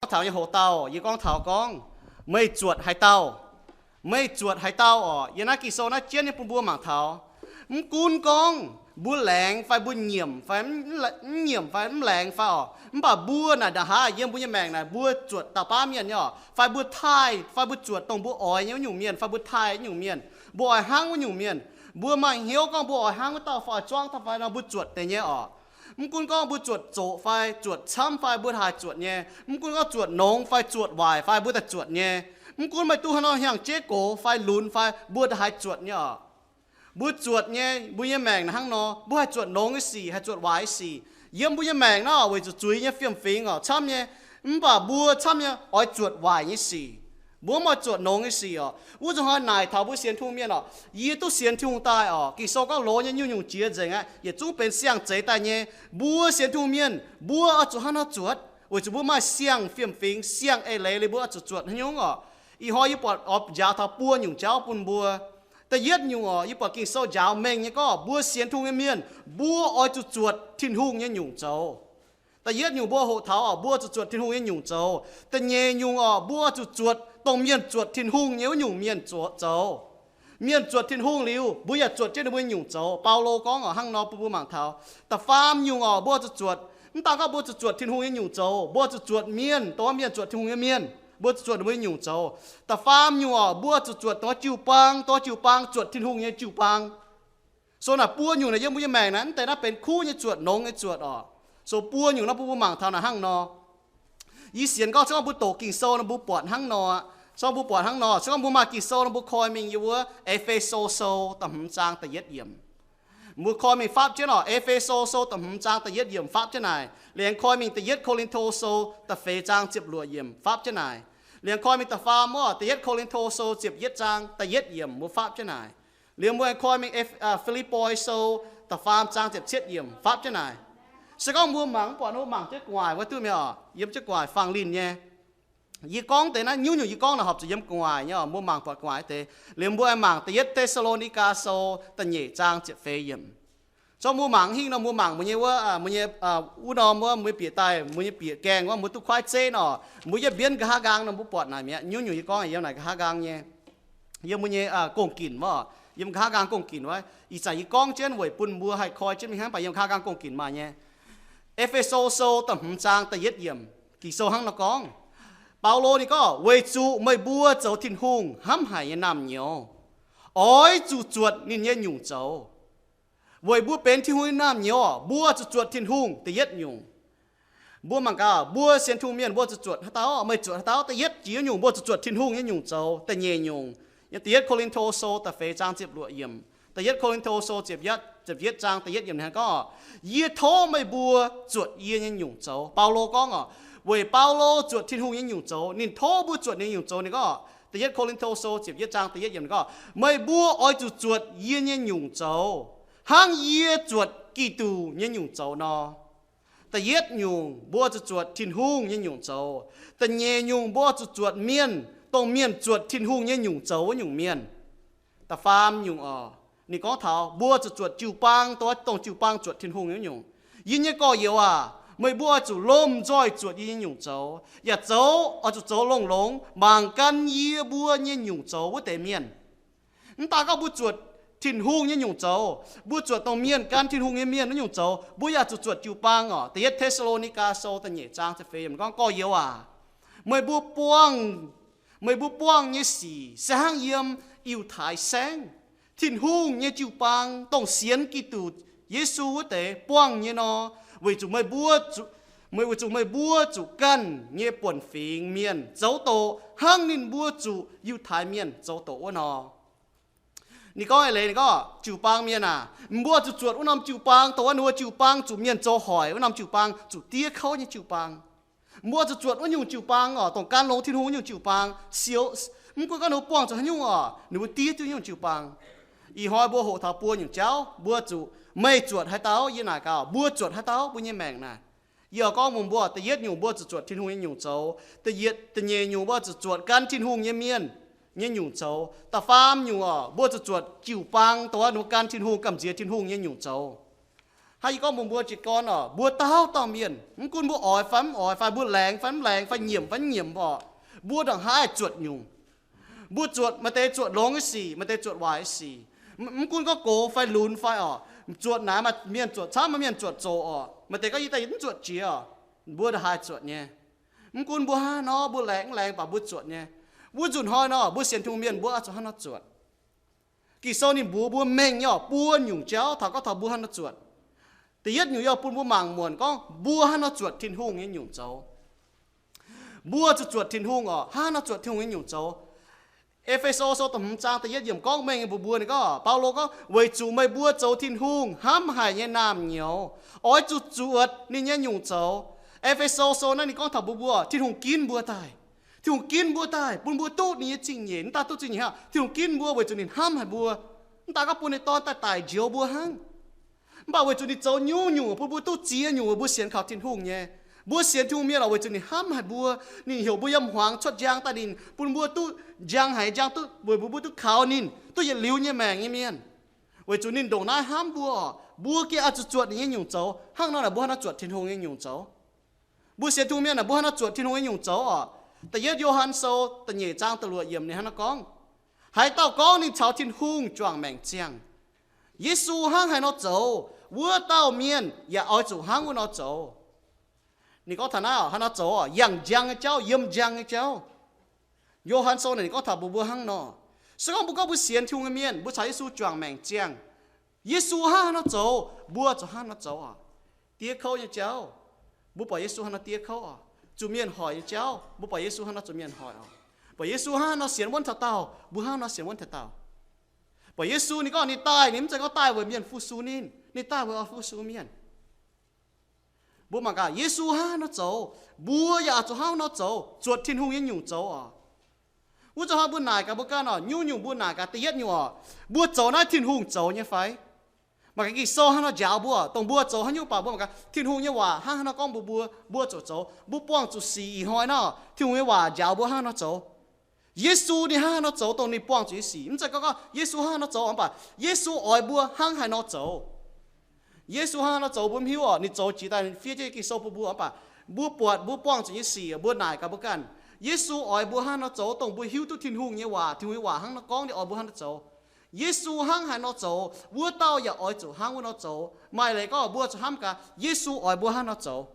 gorngv taux nyei hoc-dauh, yie gorngv taux gorngv, meih zuotc haaix dauh, meih zuotc haaix dauh orqc. Yiem naaiv Ging-Sou naaiv jienv nyei bun mbuo mangc taux, mv gunv gorngv mbuo laengz fai mbuo nyiemc fai mv nyiemc fai mv laengz fai orqc, mv baac mbuo naaic nda'haav yiem mbuo nyei maengc naaic mbuo zuotc dauh baav mienh nyei orqc, fai mbuo taaih fai mbuo zuotc dongh mbuo oix nyei wuov nyungc mienh fai mbuo taaih nyungc mienh, mbuo oix hnangv wuov nyungc mienh, mbuo maaih hnyouv gorngv mbuo oix hnangv wuov dauh fai oix zuangv dauh fai nor mbuo zuotc deix nyei orqc. Mv gunv gorngv mbuo zuotc zoqc fai zuotc camv fai mbuo haih zuotc nyei, mv gunv gorngv zuotc nongx fai zuotc waaic fai mbuo daaih zuotc nyei, mv gunv meih duqv haaix nor hnyangx-jeiv gox fai lunx fai mbuo daaih haih zuotc nyei orqc. Mbuo zuotc nyei, mbuo nyei maengc naaic hnangv nor, mbuo haih zuotc nongx nyei sic, haih zuotc waaic nyei sic. Yiem mbuo nyei maengc naaiv weic zuqc zuiz nyei fiem-fingx orqc camv nyei, mv baac mbuo camv nyei oix zuotc waaic nyei sic. Mbuo mv oix zuotc nongx nyei sic orqc. Wuov zuqc hnoi naaic taux mbuo sienx Tin-Hungh mienh orqc, yie duqv sienx Tin-Hungh daaih orqc, Ging-Sou gorngv lorz nyei nyungc-nyungc jiex nzengc aqv, yietc zungv benx siang-zeix daaih nyei. Mbuo sienx Tin-Hungh mienh mbuo oix zuqc hnangv haaix nor zuotc, weic zuqc mbuo maaih siang-fiem-fingx, siang-eix leiz liuz mbuo oix zuqc zuotc haaix nyungc orqc. Ih hnoi yie buatc oix njaaux taux buo nyungc jauv bun mbuo. Da'yietv nyungc orqc, yie buatc Ging-Sou njaaux mengh nyei gorngv mbuo sienx Tin-Hungh nyei mienh mbuo oix zuqc zuotc Tin-Hungh nyei nyungc zoux. Da'yietv nyungc mbuo hoqc taux orqc, mbuo zuqc zuotc Tin-Hungh nyei nyungc zoux. Da'nyeic nyungc orqc, mbuo zuqc zuotc dongh mienh zuotc Tin-Hungh nyei wuov nyungc mienh zoux. Mienh zuotc Tin-Hungh liuz, mbuo yaac zuotc jienv ninh mbuo nyei nyungc zoux. Baulo gorngv orqc hnangv nor bun mbuo mangc taux. Da'faam nyungc orqc, mbuo zuqc zuotc, mv daan gorngv mbuo zuqc zuotc Tin-Hungh nyei nyungc zoux, mbuo zuqc zuotc mienh, dongh mienh zuotc Tin-Hungh nyei mienh, mbuo zuqc zuotc ninh mbuo nyei nyungc zoux. Da'faam nyungc orqc, mbuo zuqc zuotc dongh jiu-baang, dongh jiu-baang zuotc Tin-Hungh nyei jiu-baang. So naaic buo nyungc naaic yiem mbuo nyei maengc naaic, mv deix naaiv benx kuv nyei zuotc, nongx nyei zuotc orqc. So buo nyungc naaiv bun mbuo mangc taux naaic hnangv nor. Yie sienx gorngv se gorngv mbuo doqc Ging-Sou nor mbuo buatc hnangv nor aqv. Se gorngv mbuo buatc hnangv nor, se gorngv mbuo maaih Ging-Sou nor mbuo koi mingh yiem wuov E^fe^so Sou da'hmz zaang da'yietv yiemc. Mbuo koi mingh fapv jienv orqc, E^fe^so Sou da'hmz zaang da'yietv yiemc fapv jienv naaic. Liuz aengx koi mingh Da'yietv Ko^lin^to Sou da'feix zaang ziepc luoqc yiemc fapv jienv naaic. Liuz aengx koi mingh da'faam orqc, Da'yietv Ko^lin^to Sou ziepc yietv zaang da'yietv yiemc mbuo fapv jienv naaic. Liuz mbuo aengx koi mingh Ef-, aa, Fi^lipv^poi Sou da'faam zaang ziepc cietv yiemc fapv jienv naaic. Se gorngv mbuo mangc mv buatc, mbuo mangc jienv gu'nguaaic wuov duqv mi'aqv orqc, yiem jienv gu'nguaaic faang linh nyei. Yie gorngv deix naaiv nyungc-nyungc yie gorngv naaic horpc zuqc yiem gu'nguaaic nyei orqc, mbuo mangc buatc gu'nguaaic deix. Liuz mbuo aengx mangc Da'yietv Te^saa^lo^ni^gaa Sou da'nyeic zaang ziepc feix yiemc. Zorqv mbuo mangc hingh nor mbuo mangc mbuo nyei wuov, aa, mbuo nyei, aa, wuov norm wuov mbuo nyei bieqc daaih, mbuo nyei bieqc gaengh wuov mbuo duqv kuaaiv zeiv nor, mbuo yietv mbienv nqa'haav nqaang nor mbuo buatc naaic mi'aqv. Nyungc-nyungc yie gorngv yiem naaic nqa'haav nqaang nyei. Yiem mbuo nyei, aa, gong-ginc wuov, yiem nqa'haav nqaang gong-ginc wuov. Ih zanc yie gorngv jienv weic bun mbuo haih koi jienv mingh hnangv, mv baac yiem nqa'haav nqaang gong-ginc maaih nyei. E^fe^so Sou da'hmz zaang da'yietv yiemc, Ging-Sou hnangv nor gorngv. Baulo ninh gorngv, weic zuqc meih mbuo zoux Tin-Hungh hnamv haic nyei naamh nyouz, oix zuqc zuotc ninh nyei nyungc zoux. Weic mbuo benx Tin-Hungh nyei naamh nyouz orqc, mbuo zuqc zuotc Tin-Hungh da'yietv nyungc. Mbuo mangc gaax, mbuo sienx Tin-Hungh mienh mbuo zuqc zuotc haaix dauh? Meih zuotc haaix dauh? Da'yietv jiex nyungc mbuo zuqc zuotc Tin-Hungh nyei nyungc zoux. Da'nyeic nyungc, yiem Da'yietv Ko^lin^to Sou da'feix zaang ziepc luoqc yiemc, Da'yietv Ko^lin^to Sou ziepc yietv, ziepc yietv zaang da'yietv yiemc ninh gorngv, yie tov meih mbuo zuotc yie nyei nyungc zoux. Baulo gorngv orqc, weic Baulo zuotc Tin-Hungh nyei nyungc zoux, ninh tov mbuo zuotc ninh nyungc zoux. Ninh gorngv, Da'yietv Ko^lin^to Sou ziepc yietv zaang da'yietv yiemc ninh gorngv, meih mbuo oix zuqc zuotc yie nyei nyungc zoux, hnangv yie zuotc Giduc nyei nyungc zoux nor. Da'yietv nyungc mbuo zuqc zuotc Tin-Hungh nyei nyungc zoux. Da'nyeic nyungc mbuo zuqc zuotc mienh, dongh mienh zuotc Tin-Hungh nyei nyungc zoux wuov nyungc mienh. Da'faam nyungc orqc, ninh gorngv taux mbuo zuqc zuotc jiu-baang, dongh, dongh jiu-baang zuotc Tin-Hungh nyei wuov nyungc. Yie nyei gorx-youz aac, meih mbuo oix zuqc lomh nzoih zuotc yie nyei nyungc zoux, yaac zoux, oix zuqc zoux longx-longx mangc gan yie mbuo nyei nyungc zoux wuov deix mienh. Mv daan gorngv mbuo zuotc Tin-Hungh nyei nyungc zoux, mbuo zuotc dongh mienh gan Tin-Hungh nyei mienh wuov nyungc zoux, mbuo yaac zuqc zuotc jiu-baang orqc. Da'yietv Te^saa^lo^ni^gaa Sou da'nyeic zaang ziepc feix yiemc gorngv, gorx-youz aac, meih mbuo buangh, meih mbuo buangh nyei sic se hnangv yiem Yiutai Saengv, Tin-Hungh nyei jiu-baang, dongh sienx Giduc Yesu wuov deix buangh nyei nor, weic zuqc meih mbuo zuqc, meih, weic zuqc meih mbuo zuqc ganh nyei buonc fingx mienh zoux doqc hnangv ninh mbuo zuqc Yiutai Mienh zoux doqc wuov nor. Ninh gorngv eix leiz, ninh gorngv, jiu-baang mienh aac, mbuo zuqc zuotc wuov norm jiu-baang, dongh wuov ninh mbuo jiu-baang zuqc mienh zoux hoic, wuov norm jiu-baang zuqc diev kouv nyei jiu-baang. Mbuo zuqc zuotc wuov nyungc jiu-baang orqc, dongh gan longx Tin-Hungh wuov nyungc jiu-baang, siou, mv gunv gorngv ninh mbuo buangh zuqc haaix nyungc orqc, ninh mbuo diev jienv nyungc jiu-baang. Ih hnoi mbuo hoqc taux buo nyungc jauv, mbuo zuqc, meih zuotc haaix dauh? Yie naaic gaax, mbuo zuotc haaix dauh? Mbuo nyei maengc naaic, yie oix gorngv mbuox mbuo, da'yietv nyungc mbuo zuqc zuotc Tin-Hungh nyei nyungc zoux. Da'yietv, da'nyeic nyungc mbuo zuqc zuotc gan Tin-Hungh nyei mienh nyei nyungc zoux. Da'faam nyungc orqc, mbuo zuqc zuotc jiu-baang, dongh wuov ninh mbuo gan Tin-Hungh, gamh nziex Tin-Hungh nyei nyungc zoux. Hnangv yie gorngv mbuox mbuo jiez gorn oc, mbuo dauh dauh mienh, mv gunv mbuo oix fai mv oix, fai mbuo laengz fai mv laengz, fai nyiemc fai mv nyiemc oc, mbuo ndongc haaix zuotc nyungc. Mbuo zuotc, maaih deix zuotc longx nyei sic, maaih deix zuotc waaic nyei sic. Mv gunv gorngv gox fai lunx fai oc, zuotc naaic maaih mienh zuotc camv, maaih mienh zuotc zoqc oc. Maaih deix gorngv yie daaih yie mv zuotc jiex oc, mbuo ndongc haaix zuotc nyei. Mv gunv mbuo hnangv haaix nor, mbuo laengz mv laengz, mv baac mbuo zuotc nyei. Mbuo nzunc hnoi nor mbuo sienx Tin-Hungh mienh mbuo oix zuqc hnangv haaix nor zuotc? Ging-Sou ninh mbuox mbuo mengh nyei oc, buo nyungc jauv taux gorngv taux mbuo hnangv haaix nor zuotc. Da'yietv nyungc yaac bun mbuo mangc muonc gorngv mbuo hnangv haaix nor zuotc Tin-Hungh nyei nyungc zoux. Mbuo zuqc zuotc Tin-Hungh oc, hnangv haaix nor zuotc Tin-Hungh nyei nyungc zoux. E^fe^so Sou da'hmz zaang da'yietv yiemc gorngv mengh mbuox mbuo, ninh gorngv, Baulo gorngv, Weic zuqc meih mbuo zoux Tin-Hungh hnamv haic nyei naamh nyouz, oix zuqc zuotc ninh nyei nyungc zoux. E^fe^so Sou naaiv ninh gorngv taux mbuox mbuo Tin-Hungh ginv mbuo daaih. Tin-Hungh ginv mbuo daaih bun mbuo duqv ninh nyei zingh nyeic. Mv daan duqv zingh nyeic hnangv, Tin-Hungh ginv mbuo weic zuqc ninh hnamv haic mbuo, mv daan gorngv bun ninh Dorn daaih daic njoux mbuo hnangv, mv baac weic zuqc ninh zoux nyungc-nyungc bun mbuo duqv ziex nyungc weic mbuo sienx kaux Tin-Hungh nyei. Mbuo sienx Tin-Hungh mienh oc, weic zuqc ninh hnamv haic mbuo, ninh heuc mbuo yiem hmuangx cuotv njang daaih, ninh bun mbuo duqv njang haic, njang duqv weic mbuo mbuo duqv kaux ninh, duqv yietc liuz nyei maengc nyei mienh. Weic zuqc ninh ndongc naaiv hnamv mbuo oc, mbuo gengh oix zuqc zuotc ninh nyei nyungc zoux. Hnangv nor naaic mbuo hnangv nor zuotc Tin-Hungh nyei nyungc zoux. Mbuo sienx Tin-Hungh mienh naaic mbuo hnangv nor zuotc Tin-Hungh nyei nyungc zoux oc. Da'yietv Yo^han Sou da'nyeic zaang da'luoqc yiemc ninh hnangv nor gorngv, Haaix dauh gorngv ninh caux Tin-Hungh juangc maengc ziangh, Yesu hnangv haaix nor zoux, wuov dauh mienh yaac oix zuqc hnangv wuov nor zoux. Ninh gorngv taux naaiv oc, hnangv nor zoux oc, yangh njang nyei jauv, yiem njang nyei jauv. Yo^han Sou naaic ninh gorngv taux mbuox mbuo hnangv nor. Se gorngv mbuo gorngv mbuo sienx Tin-Hungh nyei mienh, mbuo caux Yesu juangc maengc ziangh, Yesu hnangv haaix nor zoux, mbuo zuqc hnangv nor zoux oc. Diev kouv nyei jauv, mbuo buatc Yesu hnangv nor diev kouv oc. Zuqc mienh hoic nyei jauv, mbuo buatc Yesu hnangv nor zuqc mienh hoic oc. Buatc Yesu hnangv haaix nor sienx wuonv taux daauh, mbuo hnangv nor sienx wuonv taux daauh. Buatc Yesu ninh gorngv ninh daaih, ninh mv zeiz gorngv daaih weic mienh fu-sux ninh, ninh daaih weic oix fu-sux mienh. Mbuo mangc gaax, Yesu hnangv haaix nor zoux, mbuo yaac zuqc hnangv haaix nor zoux, zuotc Tin-Hungh nyei nyungc zoux oc. Wuov zanc hnoi mbuo naaic gaax mbuo ganh oc, nyungc-nyungc mbuo naaic gaax da'yietv nyungc oc, mbuo zoux naaiv Tin-Hungh zoux nyei fai? Mangc gaax Ging-Sou hnangv haaix nor njaaux mbuo, dongh mbuo zoux haaix nyungc, mv baac mbuo mangc gaax Tin-Hungh nyei waac hnangv haaix nor gorngv mbuox mbuo, mbuo zuqc zoux. Mbuo buangh zuqc sic ih hnoi naaiv, Tin-Hungh nyei waac njaaux mbuo hnangv haaix nor zoux. Yesu ninh hnangv haaix nor zoux dongh ninh buangh zuqc nyei sic. Mv zeiz gorngv gorngv Yesu hnangv haaix nor zoux, mv baac Yesu oix mbuo hnangv haaix nor zoux. Yesu hnangv haaix nor zoux mbuo mv hiuv oc. Ninh zoux jiex daaih fiev jienv Ging-Sou bun mbuo, mv baac mbuo buatc, mbuo buangh zuqc nyei sic, mbuo naaic gaax mbuo ganh, Yesu oix mbuo hnangv haaix nor zoux dongh mbuo hiuv duqv Tin-Hungh nyei waac, Tin-Hungh nyei waac hnangv haaix nor gorngv, ninh oix mbuo hnangv haaix nor zoux. Yesu hnangv haaix nor zoux, wuov dauh yaac oix zuqc hnangv wuov nor zoux. Maaih leiz gorngv mbuo zuqc hnamv gaax Yesu oix mbuo hnangv haaix nor zoux.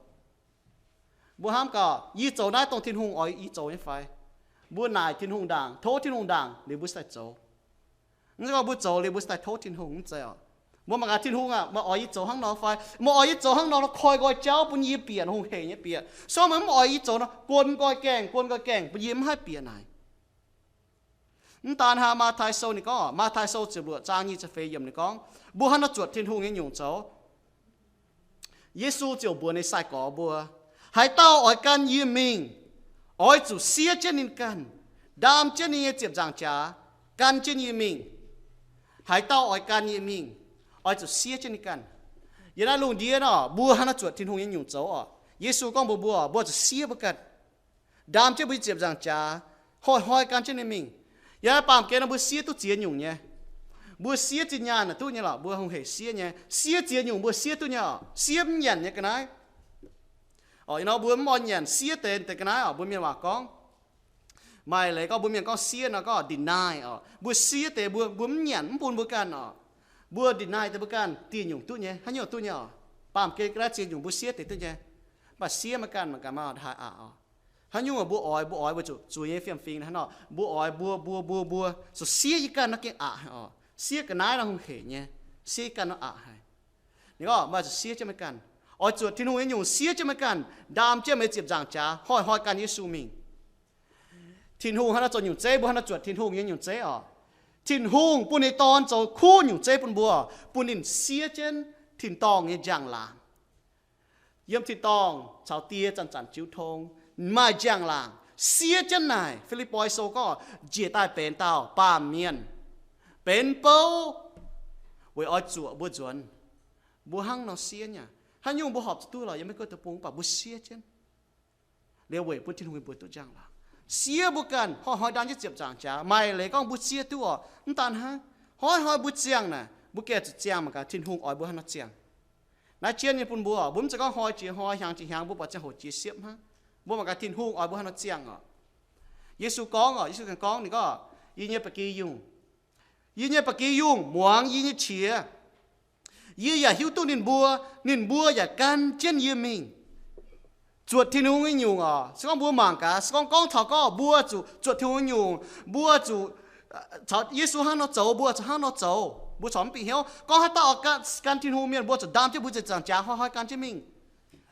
Mbuo hnamv gaax, yie zoux naaiv dongh Tin-Hungh oix yie zoux nyei fai? Mbuo naaic Tin-Hungh ndaangc, tov Tin-Hungh ndaangc liuz mbuo cingx daaih zoux. Mv zeiz gorngv mbuo zoux liuz mbuo cingx daaih tov Tin-Hungh, mv zeiz oc. Mbuo mangc gaax Tin-Hungh aah, meih oix yie zoux hnangv nor fai? Meih oix yie zoux hnangv nor, koi nqoi jauv bun yie bieqc, hungh heic nyei bieqc. Se gorngv meih mv oix yie zoux nor, guon nqoi gaengh, guon nqoi gaengh bun yie mv haih bieqc naaic. Mv daan hnangv, Matv^tai Sou ninh gorngv, Matv^tai Sou ziepc luoqc zaang nyic ziepc feix yiemc ninh gorngv, mbuo hnangv nor zuotc Tin-Hungh nyei nyungc zoux. Yesu ziouc mbuox ninh sai-gorx mbuo, Haaix dauh oix gan yie mingh, oix zuqc siev jienv ninh ganh, ndaam jienv ninh nyei ziepc nzaangc jaax, gan jienv yie mingh. Haaix dauh oix gan yie mingh, oix zuqc siev jienv ninh ganh. Yiem naaiv lungh ndiev nor, mbuo hnangv nor zuotc Tin-Hungh nyei nyungc zoux oc. Yesu gorngv mbuox mbuo, mbuo zuqc siev mbuo ganh, ndaam jienv mbuo nyei ziepc nzaangc jaax, hnoi-hnoi gan jienv ninh mingh. Yiem naaiv baamh gen nor mbuo siev duqv ziex nyungc nyei. Mbuo siev zinh nyaanh naaic duqv nyei lorqc, mbuo hungh heic siev nyei. Siev ziex nyungc mbuo siev duqv nyei oc. Siev mv nyanc nyei ga'naaiv. Oc, ih nor mbuo mv oix nyanc siev deix, deix ga'naaiv oc, mbuo mienh waac gorngv. Maaih leiz gorngv mbuo mienh gorngv siev nor gorngv deny oc. Mbuo siev deix mbuo, mbuo mv nyanc, mv bun mbuo ganh oc. Mbuo deny deix mbuo ganh dieh nyungc duqv nyei, haaix nyungc duqv nyei oc. Baamh gen ga'naaiv ziex nyungc mbuo siev deix duqv nyei. Mv baac siev maiv ganh, mangc gaax maaih haaix aqc oc. Haaix nyungc mbuo oix, mbuo oix weic zuqc zuiz nyei fiem-fingx hnangv nor, mbuo oix, mbuo, mbuo, mbuo, mbuo zuqc siev yie ganh nor gengh aqc haic oc. Siev ga'naaiv nor hungh heic nyei, siev yie ganh nor aqc haic. Ninh gorngv, Meih zuqc siev jienv meih ganh. Oix zuotc Tin-Hungh nyei nyungc siev jienv meih ganh, ndaam jienv meih ziepc nzaangc jaax, hnoi-hnoi gan Yesu mingh. Tin-Hungh hnangv naaiv zoux nyungc zeiv, mbuo hnangv naaiv zuotc Tin-Hungh nyei nyungc zeiv oc. Tin-Hungh bun ninh Dorn zoux kuv nyungc zeiv bun mbuo, bun ninh siev jienv tin-dorngh nyei njang-laangc. Yiem tin-dorngh caux Die zanc-zanc jiu tong, maaih njang-laangc siev jienv naaic. Fi^lipv^poi Sou gorngv, njiec daaih benx dauh baamh mienh, benx bouv, weic oix zuoqc mbuo nzuonx. Mbuo hnangv nor siev nyei. Haaix nyungc mbuo horpc zuqc duqv lorqc, yiem Meiv Guoqv deic-bung, mv baac mbuo siev jienv. Liuz weic bun Tin-Hungh mbuox duqv njang-laangc, siev mbuo ganh hnoi-hnoi ndaam jienv ziepc nzaangc jaax. Maaih leiz gorngv mbuo siev duqv oc, mv daan hnangv, hnoi-hnoi mbuo ziangh naaic, mbuo gengh zuqc ziangh mangc gaax Tin-Hungh oix mbuo hnangv nor ziangh. Naaiv jienv nyei bun mbuo, mbuo mv zeiz gorngv hnoi jiex hnoi, hnyangx jiex hnyangx, mbuo buatc ziangh hoc jiex siepv hnangv. Mbuo mangc gaax Tin-Hungh oix mbuo haaix nor ziangh oc. Yesu gorngv oc, Yesu ganh gorngv, ninh gorngv, Yie nyei ba'gi yungh, yie nyei ba'gi yungh muangx yie nyei qiex. Yie yaac hiuv duqv ninh mbuo, ninh mbuo yaac gan jienv yie mingh. Zuotc Tin-Hungh nyei nyungc oc, se gorngv mbuo mangc gaax, se gorngv gorngv taux gorngv mbuo zuqc zuotc Tin-Hungh nyei nyungc, mbuo zuqc caux Yesu hnangv nor zoux, mbuo zuqc hnangv nor zoux, mbuo corc mv bieqc hnyouv. Gorngv haaix dauh oix gan, gan Tin-Hungh mienh, mbuo zuqc ndaam jienv mbuo zinh zaangc jaax hnoi-hnoi gan jienv mingh.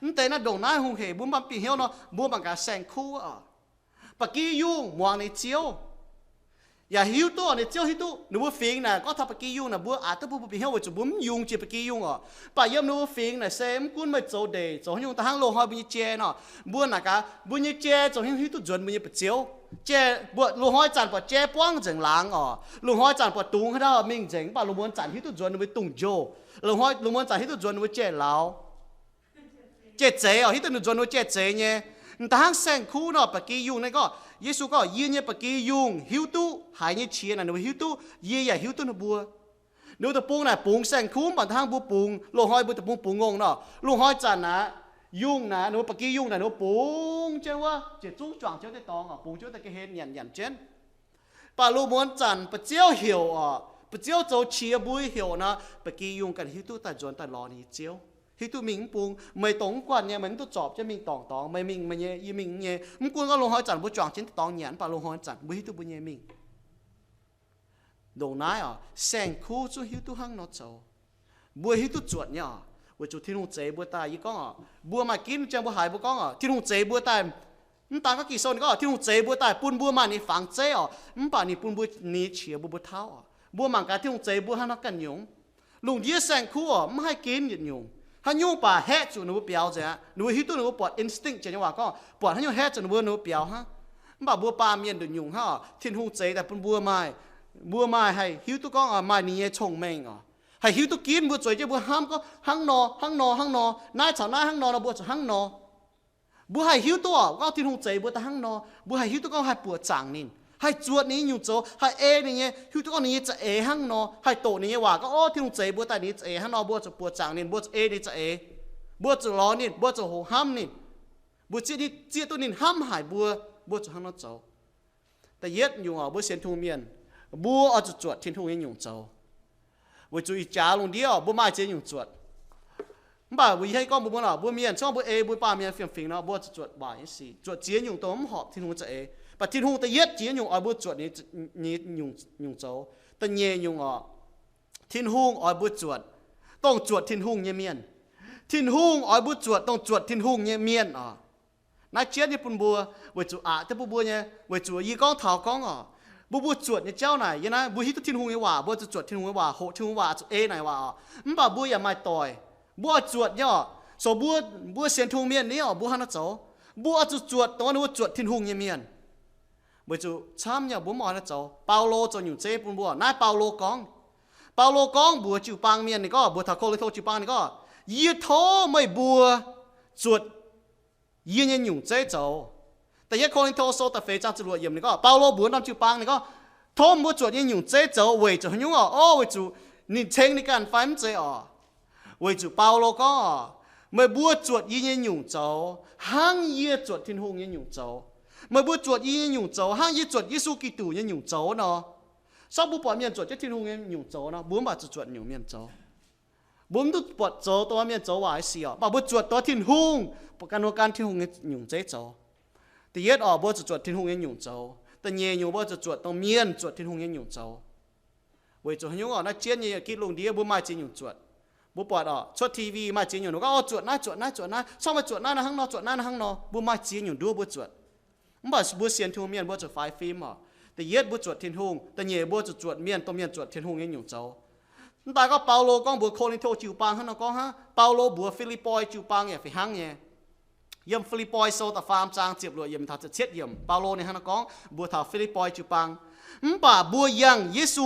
Mv deix naaiv ndongc naaiv hungh hec, mbuo mv baac mv bieqc hnyouv nor, mbuo mangc gaax saeng-kuv oc. Ba'gi yungh muangx ninh ziouv, yaac hiuv duqv ninh ziouv hiuv duqv ninh mbuo fingx naaic. Gorngv taux ba'gi yungh naaic, mbuo aqc duqv mbuo bieqc hnyouv weic zuqc mbuo mv yungz jiex ba'gi yungh oc. Mv baac yiem ninh mbuo fingx naaic se mv gunv meih zoux ndeic zoux haaix nyungc, da'hnangv loz-hnoi mbuo nyei jai nor, mbuo naaic gaax mbuo nyei jai zoux haaix nyungc hiuv duqv nzuonx mbuo nyei ba'ziouv. Jai, mbuo loz-hnoi zanc buatc jai buangv nzengc laangz oc. Loz-hnoi zanc buatc dungz haaix dauh mingh nzengc, mv baac loz-muonz zanc hiuv duqv nzuonx ninh mbuo dungz-njoh. Loz-hnoi, loz-muonz zanc hiuv duqv nzuonx ninh mbuo jai-lauz, jai-zeix oc, hiuv duqv ninh nzuonx ninh mbuo jai-zeix nyei. Da'hnangv saeng-kuv nor, ba'gi yungh naaiv gorngv, Yesu gorngv, Yie nyei ba'gi yungh hiuv duqv haiz nyei qiex naaic ninh mbuo hiuv duqv, yie yaac hiuv duqv ninh mbuo. Ninh mbuo deic-bung naaic bungx saeng-kuv, mv baac da'hnangv mbuo bungx loz-hnoi, mbuo deic-bung bungx ngongh nor, loz-hnoi zanc naaic, yungh naaic ninh mbuo ba'gi yungh naaic ninh mbuo bungx jienv wuov ziec zungv juangc jienv wuov deix dorngx oc, bungx jienv wuov deix ga'hlen nyanc nyanc jienv. Mv baac loz-muonz zanc ba'ziouv heuc oc, ba'ziouv zoux qiex mbuo heuc nor, ba'gi yungh ganh hiuv duqv daaih nzuonx daaih lorz ninh nyei ziouv, hiuv duqv mingh mv bung. Meih dongh mv guanh nyei, meih mv duqv zorpc jienv mingh dorngc dorngx, meih mingh meih nyei, yie mingh yie nyei. Mv gunv gorngv loz-hnoi zanc mbuo juangc jienv dorngx nyanc, mv baac loz-hnoi zanc mbuo hiuv duqv mbuo nyei mingh. Ndongc naaiv oc, saeng-kuv zungv hiuv duqv hnangv nor zoux. Mbuo hiuv duqv zuotc nyei oc, weic zuqc Tin-Hungh zeix mbuo daaih. Yie gorngv oc, mbuo maaih ginv jang mbuo haiz mbuo gorngv oc, Tin-Hungh zeix mbuo daaih, mv daan gorngv Ging-Sou ninh gorngv Tin-Hungh zeix mbuo daaih bun mbuo maaih ninh nyei fangx zeiv oc, mv baac ninh bun mbuo ninh nyei qiex mbuo, mbuo tauv oc. Mbuo mangc gaax Tin-Hungh zeix mbuo hnangv haaix nor ganh nyungc. Lungh ndiev saeng-kuv oc, mv haih ginv yietc nyungc. Haaix nyungc baac haeqv zuqc ninh mbuo biaux nzengc aqv. Ninh mbuo hiuv duqv ninh mbuo buatc instinct, janx nyei waac gorngv buatc haaix nyungc haeqv zuqc ninh mbuo, ninh mbuo biaux hnangv. Mv baac mbuo baamh mienh nduqc nyungc hnangv oc, Tin-Hungh zeix daaih bun mbuo maaih, mbuo maaih haih hiuv duqv gorngv maaih ninh nyei cong-mengh oc, haih hiuv duqv ginv mbuo zueiz jienv mbuo hnamv gorngv hnangv nor, hnangv nor, hnangv nor, naaiv caux naaiv hnangv nor nor, mbuo zuqc hnangv nor. Mbuo haih hiuv duqv oc, gorngv Tin-Hungh zeix mbuo daaih hnangv nor, mbuo haih hiuv duqv gorngv haih buoqc zaangc ninh, haih zuotc ninh nyei nyungc zoux, haih ei ninh nyei, hiuv duqv gorngv ninh nyei za'eix hnangv nor, haih doqc ninh nyei waac gorngv, o, Tin-Hungh zeix mbuo daaih ninh nyei za'eix hnangv nor, mbuo zuqc buoqc zaangc ninh, mbuo zuqc ei ninh za'eix, mbuo zuqc lorz ninh, mbuo zuqc hoqc hnamv ninh, mbuo zieqv, zieqv duqv ninh hnamv haic mbuo, mbuo zuqc hnangv nor zoux. Da'yietv nyungc oc, mbuo sienx Tin-Hungh mienh, mbuo oix zuqc zuotc Tin-Hungh nyei nyungc zoux. Weic zuqc ih jaax lungh ndiev oc, mbuo maaih ziex nyungc zuotc. Mv baac mbuo yie haih gorngv mbuo, mbuo, mbuo mienh, se gorngv mbuo ei mbuo baamh mienh fiem-fingx nor, mbuo zuqc zuotc waaic nyei sic, zuotc ziex nyungc dongh mv horpc Tin-Hungh za'eix. Mv baac Tin-Hungh da'yietv ziex nyungc oix mbuo zuotc ninh nyei nyungc, nyungc zoux. Da'nyeic nyungc oc, Tin-Hungh oix mbuo zuotc dongh zuotc Tin-Hungh nyei mienh. Tin-Hungh oix mbuo zuotc dongh zuotc Tin-Hungh nyei mienh oc. Naaiv jienv nyei bun mbuo, weic zuqc aqc duqv bun mbuo nyei, weic zuqc yie gorngv taux gorngv oc, mbuo, mbuo zuotc nyei jauv naaic, yie naaiv mbuo hiuv duqv Tin-Hungh nyei waac, mbuo zuqc zuotc Tin-Hungh nyei waac, hoqc Tin-Hungh waac, zuqc ei naaic waac oc. Mv baac mbuo yaac maaih doic, mbuo oix zuotc nyei oc. So mbuo, mbuo sienx Tin-Hungh mienh ni oc, mbuo hnangv naaiv zoux, mbuo oix zuqc zuotc dongh mbuo zuotc Tin-Hungh nyei mienh. Weic zuqc camv nyei mbuo mv oix naaiv zoux. Baulo zoux nyungc zeiv bun mbuo. Naaiv Baulo gorngv, Baulo gorngv mbuox jiu-baang mienh, ninh gorngv, mbuox taux Ko^lin^to jiu-baang, ninh gorngv, Yie tov meih mbuo zuotc yie nyei nyungc zeiv zoux. Da'yietv Ko^lin^to sou da'feix zaang ziepc luoqc yiemc, ninh gorngv, Baulo mbuox norm jiu-baang, ninh gorngv, Tov mbuo zuotc yie nyei nyungc zeiv zoux weic zuqc haaix nyungc oc? Orv, weic zuqc ninh ceng ninh ganh fai mv zeiz oc? Weic zuqc Baulo gorngv oc, meih mbuo zuotc yie nyei nyungc zoux hnangv yie zuotc Tin-Hungh nyei nyungc zoux. Meih mbuo zuotc yie nyei nyungc zoux hnangv yie zuotc Yesu Giduc nyei nyungc zoux nor. Sorng mbuo buatc mienh zuotc jienv Tin-Hungh nyei nyungc zoux nor, mbuo mv baac zuqc zuotc nyungc mienh zoux. Mbuo mv duqv buatc zoux dongh mienh zoux waaic sic oc, mv baac mbuo zuotc dongh Tin-Hungh, buatc gan nor gan Tin-Hungh nyei nyungc zeiv zoux. Da'yietv oc, mbuo zuqc zuotc Tin-Hungh nyei nyungc zoux. Da'nyeic nyungc, mbuo zuqc zuotc dongh mienh zuotc Tin-Hungh nyei nyungc zoux. Weic zuqc haaix nyungc oc? Naaiv jienv nyei gitv lungh ndiev mbuo maaih ziex nyungc zuotc. Mbuo buatc oc, cuotv T V maaih ziex nyungc nduov, o, zuotc naaiv, zuotc naaiv, zuotc naaiv, sorng meih zuotc naaiv nor hnangv nor, zuotc naaiv nor hnangv nor. Mbuo maaih ziex nyungc nduov mbuo zuotc. Mv baac mbuo sienx Tin-Hungh mienh mbuo zuqc faix fim oc. Da'yietv mbuo zuotc Tin-Hungh, da'nyeic mbuo zuqc zuotc mienh, dongh mienh zuotc Tin-Hungh nyei nyungc zoux. Mv daaih gorngv Baulo gorngv mbuox Ko^lin^to jiu-baang hnangv nor gorngv hnangv. Baulo mbuox Fi^lipv^poi jiu-baang yaac fih hnangv nyei. Yiem Fi^lipv^poi sou da'faam zaang ziepc luoqc yiemc taux ziepc cietv yiemc, Baulo ninh hnangv nor gorngv mbuox taux Fi^lipv^poi jiu-baang, Mv baac mbuo yangh Yesu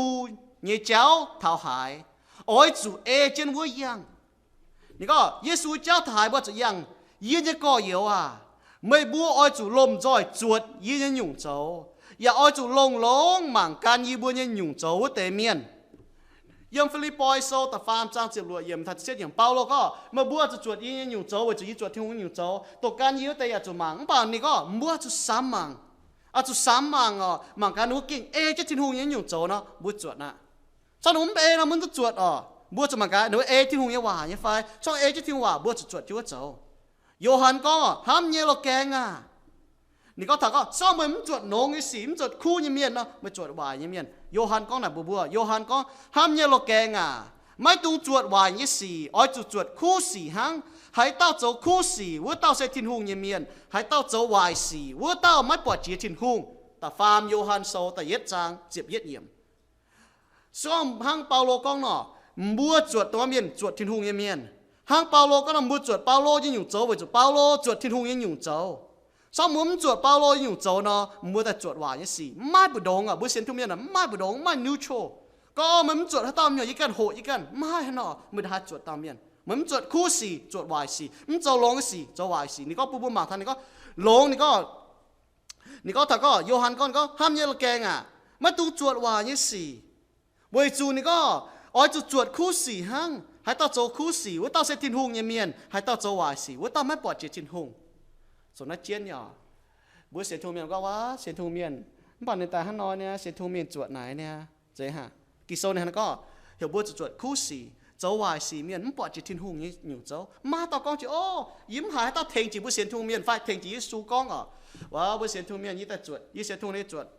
nyei jauv taux haaix, oix zuqc ei jienv wuov yangh. Ninh gorngv, Yesu jauv taux haaix mbuo zuqc yangh. Yie nyei gorx-youz aac, meih mbuo oix zuqc lomh nzoih zuotc yie nyei nyungc zoux, yaac oix zuqc longx-longx mangc gan yie mbuo nyei nyungc zoux wuov deix mienh. Yiem Fi^lipv^poi Sou da'faam zaang ziepc luoqc yiemc taux ziepc cietv yiemc, Baulo gorngv, meih mbuo zuqc zuotc yie nyei nyungc zoux weic zuqc yie zuotc Tin-Hungh nyei nyungc zoux. Dongh gan yie wuov deix yaac zuqc mangc. Mv baac ninh gorngv mbuo zuqc samx mangc, oix zuqc samx mangc oc, mangc gaax ninh mbuo gengh ei jienv Tin-Hungh nyei nyungc zoux nor, mbuo zuotc aqv. Cong ninh mbuo mv ei nor, mbuo mv duqv zuotc oc. Mbuo zuqc mangc gaax ninh mbuo ei Tin-Hungh nyei waac nyei fai. Cong ei jienv Tin-Hungh waac, mbuo zuqc zuotc jienv wuov zoux. Yo^han gorngv, hnamv nyei loz-gaengh aah! Ninh gorngv taux gorngv, se gorngv meih mv zuotc longx nyei sic, mv zuotc kuv nyei mienh nor, meih zuotc waaic nyei mienh. Yo^han gorngv naaic mbuox mbuo, Yo^han gorngv, hnamv nyei loz-gaengh aah! Maiv dungx zuotc waaic nyei sic, oix zuqc zuotc kuv sic hnangv. Haaix dauh zoux kuv sic, wuov dauh se Tin-Hungh nyei mienh. Haaix dauh zoux waaic sic, wuov dauh maiv buatc jiex Tin-Hungh. Da'faam Yo^han Sou da'yietv zaang ziepc yietv yiemc. Se gorngv hnangv Baulo gorngv nor, mbuo zuotc dongh mienh zuotc Tin-Hungh nyei mienh. Hnangv Baulo gorngv nor, mbuo zuotc Baulo nyei nyungc zoux weic zuqc Baulo zuotc Tin-Hungh nyei nyungc zoux. Se gorngv mbuo mv zuotc Baulo nyei nyungc zoux nor, mbuo daaih zuotc waaic nyei sic, mv maaih mbu'ndongx aqv. Mbuo sienx Tin-Hungh mienh mv maaih mbu'ndongx, mv maaih neutral. Gorngv meih mv zuotc haaix dauh mienh, yie ganh hoqc yie ganh, mv maaih haaix nor, meih ndongc haaix zuotc dauh mienh. Meih mv zuotc kuv sic, zuotc waaic sic, mv zoux longx nyei sic, zoux waaic sic. Ninh gorngv bun mbuo mangc taux ninh gorngv longx, ninh gorngv, ninh gorngv taux gorngv, Yo^han gorngv, ninh gorngv, hnamv nyei loz-gaengh aah! Maiv dungx zuotc waaic nyei sic. Weic zuqc ninh gorngv, oix zuqc zuotc kuv sic hnangv. Haaix dauh zoux kuv sic, wuov dauh se Tin-Hungh nyei mienh. Haaix dauh zoux waaic sic, wuov dauh maiv buatc jiex Tin-Hungh. Zoux naaiv jienv nyei oc. Mbuo sienx Tin-Hungh mienh gorngv, waac, sienx Tin-Hungh mienh, mv baac ninh daaih hnangv nor niaa, sienx Tin-Hungh mienh zuotc naaic niaa, zeiz hnangv. Ging-Sou ninh hnangv gorngv, heuc mbuo zuqc zuotc kuv sic, zoux waaic sic mienh mv buatc jiex Tin-Hungh nyei nyungc zoux. Mv maaih haaix dauh gorngv jiex, o, yie mv haiz haaix dauh tengx jiex mbuo sienx Tin-Hungh mienh fai tengx jiex Yesu gorngv oc, waac, mbuo sienx Tin-Hungh mienh, yie daaih zuotc, yie sienx Tin-Hungh nyei zuotc.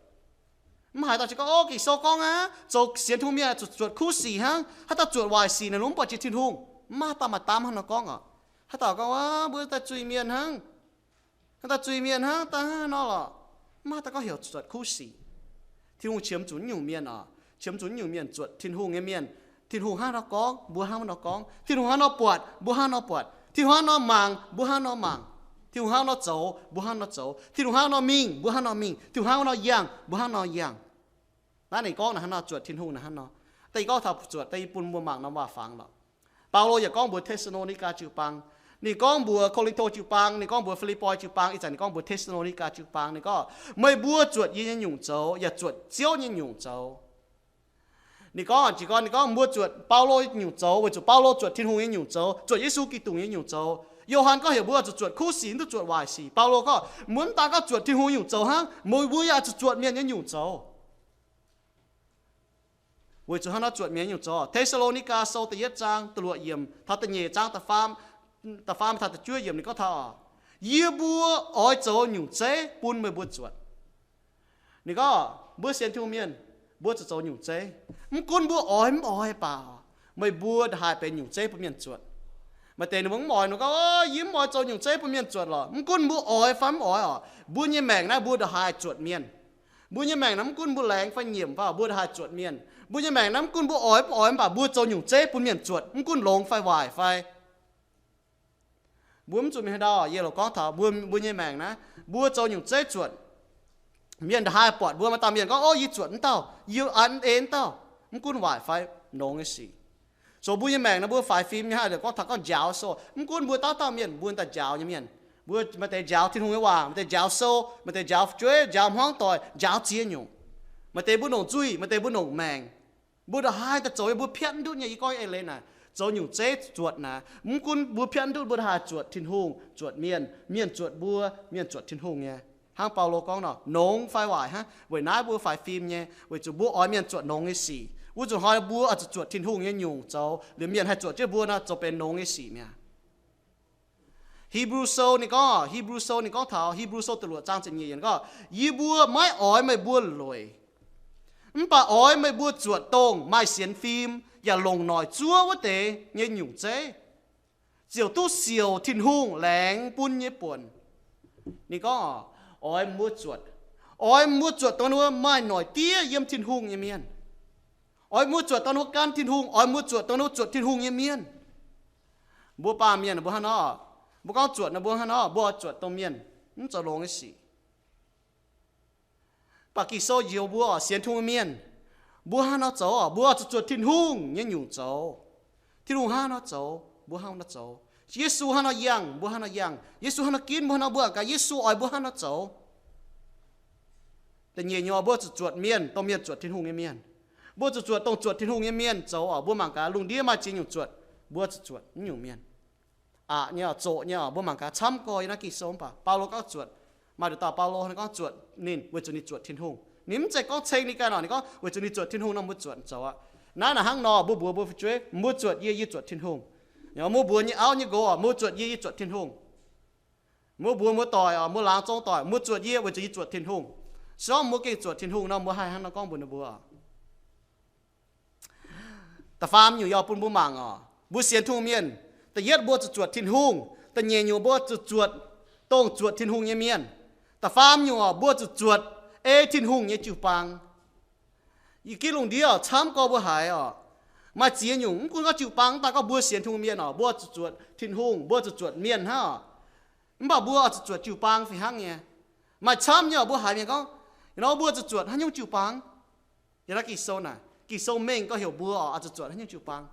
Mv haiz dauh jiex gorngv, o, Ging-Sou gorngv aqv, zoux sienx Tin-Hungh mienh zuqc zuotc kuv sic hnangv. Haaix dauh zuotc waaic sic naaic, ninh mv buatc jiex Tin-Hungh. Mv maaih haaix dauh maaih daamv hnangv nor gorngv oc. Haaix dauh gorngv, waac, mbuo daaih zuiz-mienh hnangv, haaix dauh zuiz-mienh hnangv, daaih hnangv nor lorqc. Mv maaih haaix dauh gorngv heuc zuotc kuv sic. Tin-Hungh qiemx zuqc naaiv nyungc mienh oc, qiemx zuqc naaiv nyungc mienh, zuotc Tin-Hungh nyei mienh. Tin-Hungh hnangv nor gorngv, mbuo hnangv nor gorngv. Tin-Hungh hnangv nor buatc, mbuo hnangv nor buatc. Tin-Hungh hnangv nor mangc, mbuo hnangv nor mangc. Tin-Hungh hnangv nor zoux, mbuo hnangv nor zoux. Tin-Hungh hnangv nor mingh, mbuo hnangv nor mingh. Tin-Hungh hnangv nor yangh, mbuo hnangv nor yangh. Naaiv ninh gorngv naaiv hnangv nor, zuotc Tin-Hungh naaiv hnangv nor. Da'nyeic gorngv taux zuotc, da'nyeic bun mbuo mangc norm waac-fangx lorqc. Baulo yaac gorngv mbuox Te^saa^lo^ni^gaa jiu-baang, ninh gorngv mbuox Ko^lin^to jiu-baang, ninh gorngv mbuox Fi^lipv^poi jiu-baang, ih zanc ninh gorngv mbuox Te^saa^lo^ni^gaa jiu-baang. Ninh gorngv, meih mbuo zuotc yie nyei nyungc zoux, yaac zuotc Ziouv nyei nyungc zoux. Ninh gorngv, jiex gorn ninh gorngv mbuo zuotc Baulo nyungc zoux weic zuqc Baulo zuotc Tin-Hungh nyei nyungc zoux, zuotc Yesu Giduc nyei nyungc zoux. Yo^han gorngv heuc mbuo zuqc zuotc kuv sic, mv duqv zuotc waaic sic. Baulo gorngv, mbuo mv daan gorngv zuotc Tin-Hungh nyungc zoux hnangv, mbuo, mbuo yaac zuqc zuotc mienh nyei nyungc zoux. Weic zuqc hnangv nor zuotc mienh nyei nyungc zoux. Te^saa^lo^ni^gaa Sou da'yietv zaang da'luoqc yiemc taux da'nyeic zaang da'faam, da'faam taux da'juov yiemc ninh gorngv taux, yie mbuo oix zoux nyungc zeiv bun meih mbuo zuotc. Ninh gorngv, mbuo sienx Tin-Hungh mienh, mbuo zuqc zoux nyungc zeiv. Mv gunv mbuo oix mv oix baac, meih mbuo ndongc haaix benx nyungc zeiv bun mienh zuotc. Maaih deix ninh mbuo mv oix, ninh gorngv, o, yie mv oix zoux nyungc zeiv bun mienh zuotc lorqc. Mv gunv mbuo oix fai mv oix oc, mbuo nyei maengc naaiv mbuo ndongc haaix zuotc mienh. Mbuo nyei maengc naaiv mv gunv mbuo laengz fai nyiemc fai, mbuo ndongc haaix zuotc mienh. Mbuo nyei maengc naaiv mv gunv mbuo oix mv oix mv baac mbuo zoux nyungc zeiv bun mienh zuotc, mv gunv longx fai waaic fai. Mbuo mv zuqc mingh haaix ndau, yie loc gorngv taux mbuo, mbuo nyei maengc naaiv, mbuo zoux nyungc zeiv zuotc. Mienh ndongc haaix buatc mbuo, maaih dauh mienh gorngv, o, yie zuotc mv dauh, yie an ei mv dauh, mv gunv waaic fai longx nyei sic. Zoux mbuo nyei maengc naaiv, mbuo faix fim nyei hnangv, gorngv taux gorngv njaaux sou, mv gunv mbuo dauh dauh mienh, mbuo daaih njaaux nyei mienh. Mbuo maaih deix njaaux Tin-Hungh nyei waac, maaih deix njaaux sou, maaih deix njaaux fu'jueiv, njaaux hmuangv doic, njaaux ziex nyungc. Maaih deix mbuo longc nzuih, maaih deix mbuo longc maengc. Mbuo ndongc haaix daaih zoux, mbuo piatv mv ndutv nyei. Yie gorngv ei leiz naaic, zoux nyungc zeiv zuotc naaic, mv gunv mbuo piatv mv ndutv, mbuo ndongc haaix zuotc Tin-Hungh, zuotc mienh, mienh zuotc mbuo, mienh zuotc Tin-Hungh nyei. Hnangv Baulo gorngv nor, longx fai waaic hnangv, weic naaiv mbuo faix fim nyei, weic zuqc mbuo oix mienh zuotc longx nyei sic. Wuov zuqc hnoi mbuo oix zuqc zuotc Tin-Hungh nyei nyungc zoux, liemh mienh haih zuotc jienv mbuo nor, zoux benx longx nyei sic mi'aqv. Hebrew Sou ninh gorngv, Hebrew Sou ninh gorngv taux, Hebrew Sou da'luoqc zaang ziepc nyeic yiemc gorngv, yie mbuo maiv oix meih mbuo lueic, mv baac oix meih mbuo zuotc dongh maaih sienx fim yaac longc noic zuov wuov deix nyei nyungc zeiv, ziouc duqv siouc Tin-Hungh laengz bun nyei buonc. Ninh gorngv, oix mbuo zuotc, oix mbuo zuotc dongh wuov maaih noic diev yiem Tin-Hungh nyei mienh. Oix mbuo zuotc dongh wuov gan Tin-Hungh, oix mbuo zuotc dongh wuov zuotc Tin-Hungh nyei mienh. Mbuo baamh mienh mbuo hnangv nor, mbuo gorngv zuotc nor mbuo hnangv nor, mbuo oix zuotc dongh mienh mv zoux longx nyei sic. Mv baac Ging-Sou njoux mbuo oc, sienx Tin-Hungh mienh, mbuo hnangv nor zoux oc, mbuo oix zuqc zuotc Tin-Hungh nyei nyungc zoux. Tin-Hungh hnangv nor zoux, mbuo hnangv nor zoux. Yesu hnangv nor yangh, mbuo hnangv nor yangh. Yesu hnangv nor ginv, mbuo hnangv nor, mbuo gaax Yesu oix mbuo hnangv nor zoux. Da'nyeic nyungc, mbuo zuqc zuotc mienh dongh mienh zuotc Tin-Hungh nyei mienh. Mbuo zuqc zuotc dongh zuotc Tin-Hungh nyei mienh zoux oc. Mbuo mangc gaax lungh ndiev maaih ziex nyungc zuotc, mbuo zuqc zuotc naaiv nyungc mienh. Aqc nyei oc, zoqc nyei oc, mbuo mangc gaax camv gorx yiem naaiv Ging-Sou mv baac Baulo gorngv zuotc. Maaih nduqc dauh Baulo ninh gorngv zuotc ninh weic zuqc ninh zuotc Tin-Hungh. Ninh mv zeiz gorngv ceng ninh ganh oc, ninh gorngv weic zuqc ninh zuotc Tin-Hungh nor mbuo zuotc zoux aqv. Naaiv naaic hnangv nor, mbuo mbuox mbuo fu'jueiv, mbuo zuotc yie, yie zuotc Tin-Hungh. Mbuo mbuox nyei auv nyei nqox oc, mbuo zuotc yie, yie zuotc Tin-Hungh. Mbuo mbuox mbuo doic oc, mbuo laangz zong doic, mbuo zuotc yie weic zuqc yie zuotc Tin-Hungh. Se gorngv mbuo gengh zuotc Tin-Hungh nor, mbuo haih hnangv nor gorngv mbuox ninh mbuo oc. Da'faam nyungc yaac bun mbuo mangc oc, mbuo sienx Tin-Hungh mienh, da'yietv mbuo zuqc zuotc Tin-Hungh, da'nyeic nyungc mbuo zuqc zuotc dongh zuotc Tin-Hungh nyei mienh. Da'faam nyungc oc, mbuo zuqc zuotc ei Tin-Hungh nyei jiu-baang. Yie gitv lungh ndiev oc, camv gorx mbuo haiz oc, maaih ziex nyungc, mv gunv gorngv jiu-baang, mv baac gorngv mbuo sienx Tin-Hungh mienh oc, mbuo zuqc zuotc Tin-Hungh, mbuo zuqc zuotc mienh hnangv oc. Mv baac mbuo oix zuqc zuotc jiu-baang fih hnangv nyei. Maaih camv nyei oc, mbuo haiz mienh gorngv, you know, mbuo zuqc zuotc haaix nyungc jiu-baang? Yiem naaiv Ging-Sou naaic, Ging-Sou mengh gorngv heuc mbuo oc, oix zuqc zuotc haaix nyungc jiu-baang.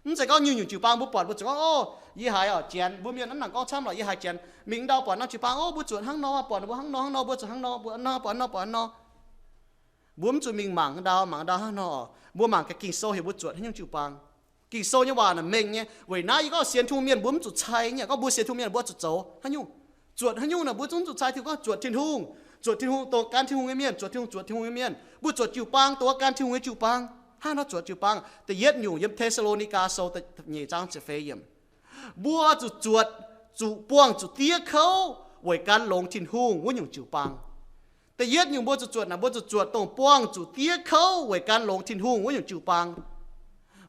Mv zeiz gorngv nyungc-nyungc jiu-baang mbuo buatc mbuo zuqc gorngv, o, yie haiz oc, janx mbuo mienh naaiv nangc gorngv camv lorqc, yie haiz janx mingh ndau buatc norm jiu-baang, o, mbuo zuotc hnangv nor, buatc ninh mbuo hnangv nor hnangv nor, mbuo zuqc hnangv nor, buatc nor, buatc nor, buatc nor. Mbuo mv zuqc mingh mangc ndau, mangc ndau hnangv nor oc. Mbuo mangc gaax Ging-Sou heuc mbuo zuotc haaix nyungc jiu-baang. Ging-Sou nyei waac naaic mengh nyei. Weic naaiv yie gorngv sienx Tin-Hungh mienh mbuo mv zuqc cai nyei. Gorngv mbuo sienx Tin-Hungh mienh mbuo zuqc zoux haaix nyungc? Zuotc haaix nyungc naaic mbuo zungv zuqc cai Tin-Hungh gorngv zuotc Tin-Hungh, zuotc Tin-Hungh, dongh gan Tin-Hungh nyei mienh, zuotc Tin-Hungh, zuotc Tin-Hungh nyei mienh. Mbuo zuotc jiu-baang, dongh gan Tin-Hungh nyei jiu-baang. Hnangv haaix nor zuotc jiu-baang? Da'yietv nyungc yiem Te^saa^lo^ni^gaa Sou nyeic zaang ziepc feix yiemc, mbuo zuqc zuotc, zuqc buangh zuqc diev kouv weic gan longx Tin-Hungh wuov nyungc jiu-baang. Da'yietv nyungc mbuo zuqc zuotc naaic, mbuo zuqc zuotc dongh buangh zuqc diev kouv weic gan longx Tin-Hungh wuov nyungc jiu-baang.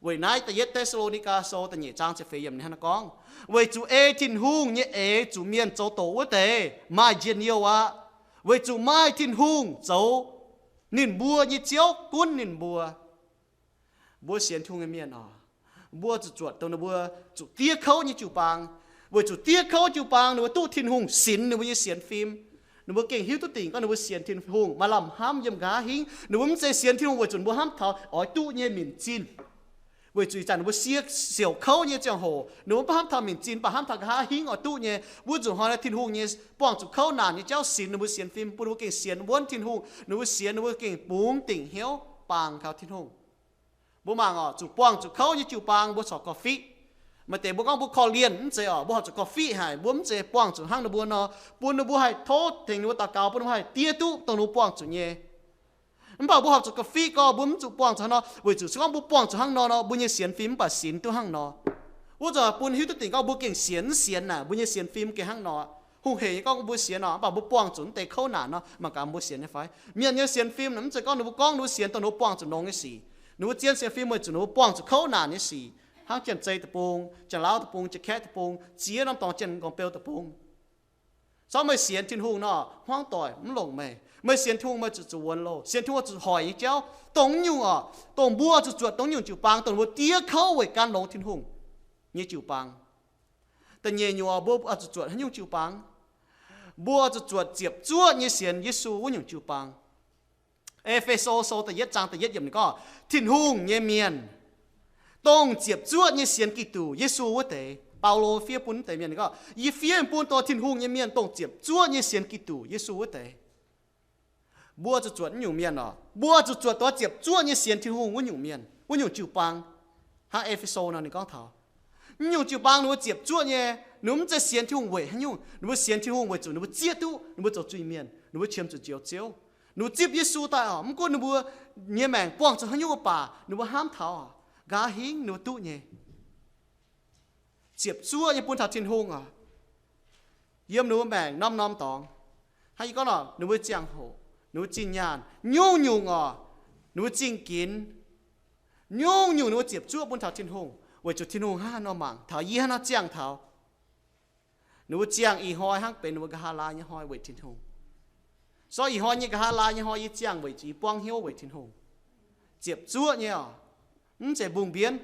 Weic naaiv da'yietv Te^saa^lo^ni^gaa Sou da'nyeic zaang ziepc feix yiemc ninh hnangv naaiv gorngv, weic zuqc ei Tin-Hungh nyei eix zuqc mienh zoux doqc wuov deix maaih njien-youh aqv, weic zuqc maaih Tin-Hungh zoux ninh mbuo nyei Ziouv gunv ninh mbuo. Mbuo sienx Tin-Hungh nyei mienh oc, mbuo zuqc zuotc dongh ninh mbuo zuqc diev kouv nyei jiu-baang. Weic zuqc diev kouv jiu-baang ninh mbuo duqv Tin-Hungh sinx ninh mbuo nyei sienx fim. Ninh mbuo gengh hiuv duqv dingc gorngv ninh mbuo sienx Tin-Hungh maaih lamh hnamv yiem nqa'haav hingv. Ninh mbuo mv zeiz sienx Tin-Hungh weic zuqc ninh mbuo hnamv taux oix duqv nyei minc zinh. Weic zuqc ih zanc ninh mbuo sie siouc kouv nyei ziangh hoc, ninh mbuo mv hnamv taux minc zinh, mv baac hnamv taux nqa'haav hingv oix duqv nyei. Wuov nzunc hnoi naaiv Tin-Hungh nyei buangh zuqc kouv naanc nyei jauv sinx ninh mbuo sienx fim, bun ninh mbuo gengh sienx wuonv Tin-Hungh, ninh mbuo sienx ninh mbuo gengh bungx dingc hnyouv bangc kaux Tin-Hungh. Mbuo mangc oc, zuqc buangh zuqc kouv nyei jiu-baang mbuo corc gorngv fiqv. Maaih deix mbuo gorngv mbuo korv-lienh, mv zeiz oc, mbuo horpc zuqc gorngv fiqv haic, mbuo mv zeiz buangh zuqc hnangv ninh mbuo nor, bun ninh mbuo haih tov tengx ninh mbuo daux gaux, bun ninh mbuo haih diev duqv dongh ninh mbuo buangh zuqc nyei. Mv baac mbuo horpc zuqc gorngv fiqv gorngv mbuo mv zuqc buangh zuqc hnangv nor, weic zuqc se gorngv mbuo buangh zuqc hnangv nor nor, mbuo nyei sienx fim mv baac sinx duqv hnangv nor. Wuov zanc bun hiuv duqv dingc gorngv mbuo gengh sienx mv sienx naaic, mbuo nyei sienx fim gengh hnangv nor. Hungh hec nyei gorngv mbuo sienx oc, mv baac mbuo buangh zuqc mv deix kouv naanc nor, mangc gaax mbuo sienx nyei fai. Mienh nyei sienx fim mv zeiz gorngv ninh mbuo gorngv ninh mbuo sienx dongh ninh mbuo buangh zuqc longx nyei sic. Ninh mbuo zien sienx fim weic zuqc ninh mbuo buangh zuqc kouv naanc nyei sic, hnangv Janx-Zei Deic-Bung, Janx-Lauv Deic-Bung, Janx-Kaeqv Deic-Bung, ziex norm dorngx Janx-Gorn-Beu Deic-Bung. Se gorngv meih sienx Tin-Hungh nor, hmuangv doic mv longc meih. Meih sienx Tin-Hungh meih zuqc zuqc wuonx loh. Sienx Tin-Hungh zuqc hoic nyei jauv dongh nyungc oc, dongh mbuo zuqc zuotc dongh nyungc jiu-baang dongh mbuo diev kouv weic gan longx Tin-Hungh nyei jiu-baang. Da'nyeic nyungc oc, mbuo zuqc zuotc haaix nyungc jiu-baang? Mbuo zuqc zuotc ziepc zuoqv nyei sienx Yesu wuov nyungc jiu-baang. E^fe^so Sou da'yietv zaang da'yietv yiemc ninh gorngv, Tin-Hungh nyei mienh, dongh ziepc zuoqv nyei sienx Giduc Yesu wuov deix. Baulo fiev bun wuov deix mienh ninh gorngv, yie fiev bun dongh Tin-Hungh nyei mienh dongh ziepc zuoqv nyei sienx Giduc Yesu wuov deix. Mbuo zuqc zuotc wuov nyungc mienh oc, mbuo zuqc zuotc dongh ziepc zuoqv nyei sienx Tin-Hungh wuov nyungc mienh, wuov nyungc jiu-baang. Hnangv E^fe^so nor ninh gorngv taux, wuov nyungc jiu-baang ninh mbuo ziepc zuoqv nyei, ninh mbuo mv zeiz sienx Tin-Hungh weic haaix nyungc, ninh mbuo sienx Tin-Hungh weic zuqc ninh mbuo zieqv duqv ninh mbuo zoux zuiz-mienh, ninh mbuo qiemx zuqc Njoux Ziouv. Ninh mbuo zipv Yesu daaih oc, mv gunv ninh mbuo nyei maengc buangh zuqc haaix nyungc mv baac ninh mbuo hnamv taux oc, nqa'haav hingv ninh mbuo duqv nyei. Ziepc zuoqv nyei bun taux Tin-Hungh oc, yiem ninh mbuo maengc norm-norm dorngx. Hnangv yie gorngv oc, ninh mbuo ziangh hoc, ninh mbuo zinh nyaanh, nyungc-nyungc oc, ninh mbuo zingh ginx, nyungc-nyungc ninh mbuo ziepc zuoqv bun taux Tin-Hungh, weic zuqc Tin-Hungh hnangv haaix nor mangc taux, yie hnangv haaix nor ziangh taux. Ninh mbuo ziangh ih hnoi hnangv benx ninh mbuo nqa'haav laai nyei hnoi weic Tin-Hungh. Se gorngv ih hnoi nyei nqa'haav laai nyei hnoi yie ziangh weic zuqc yie buangv hnyouv weic Tin-Hungh. Ziepc zuoqv nyei oc, mv zeiz mbungh mbienv,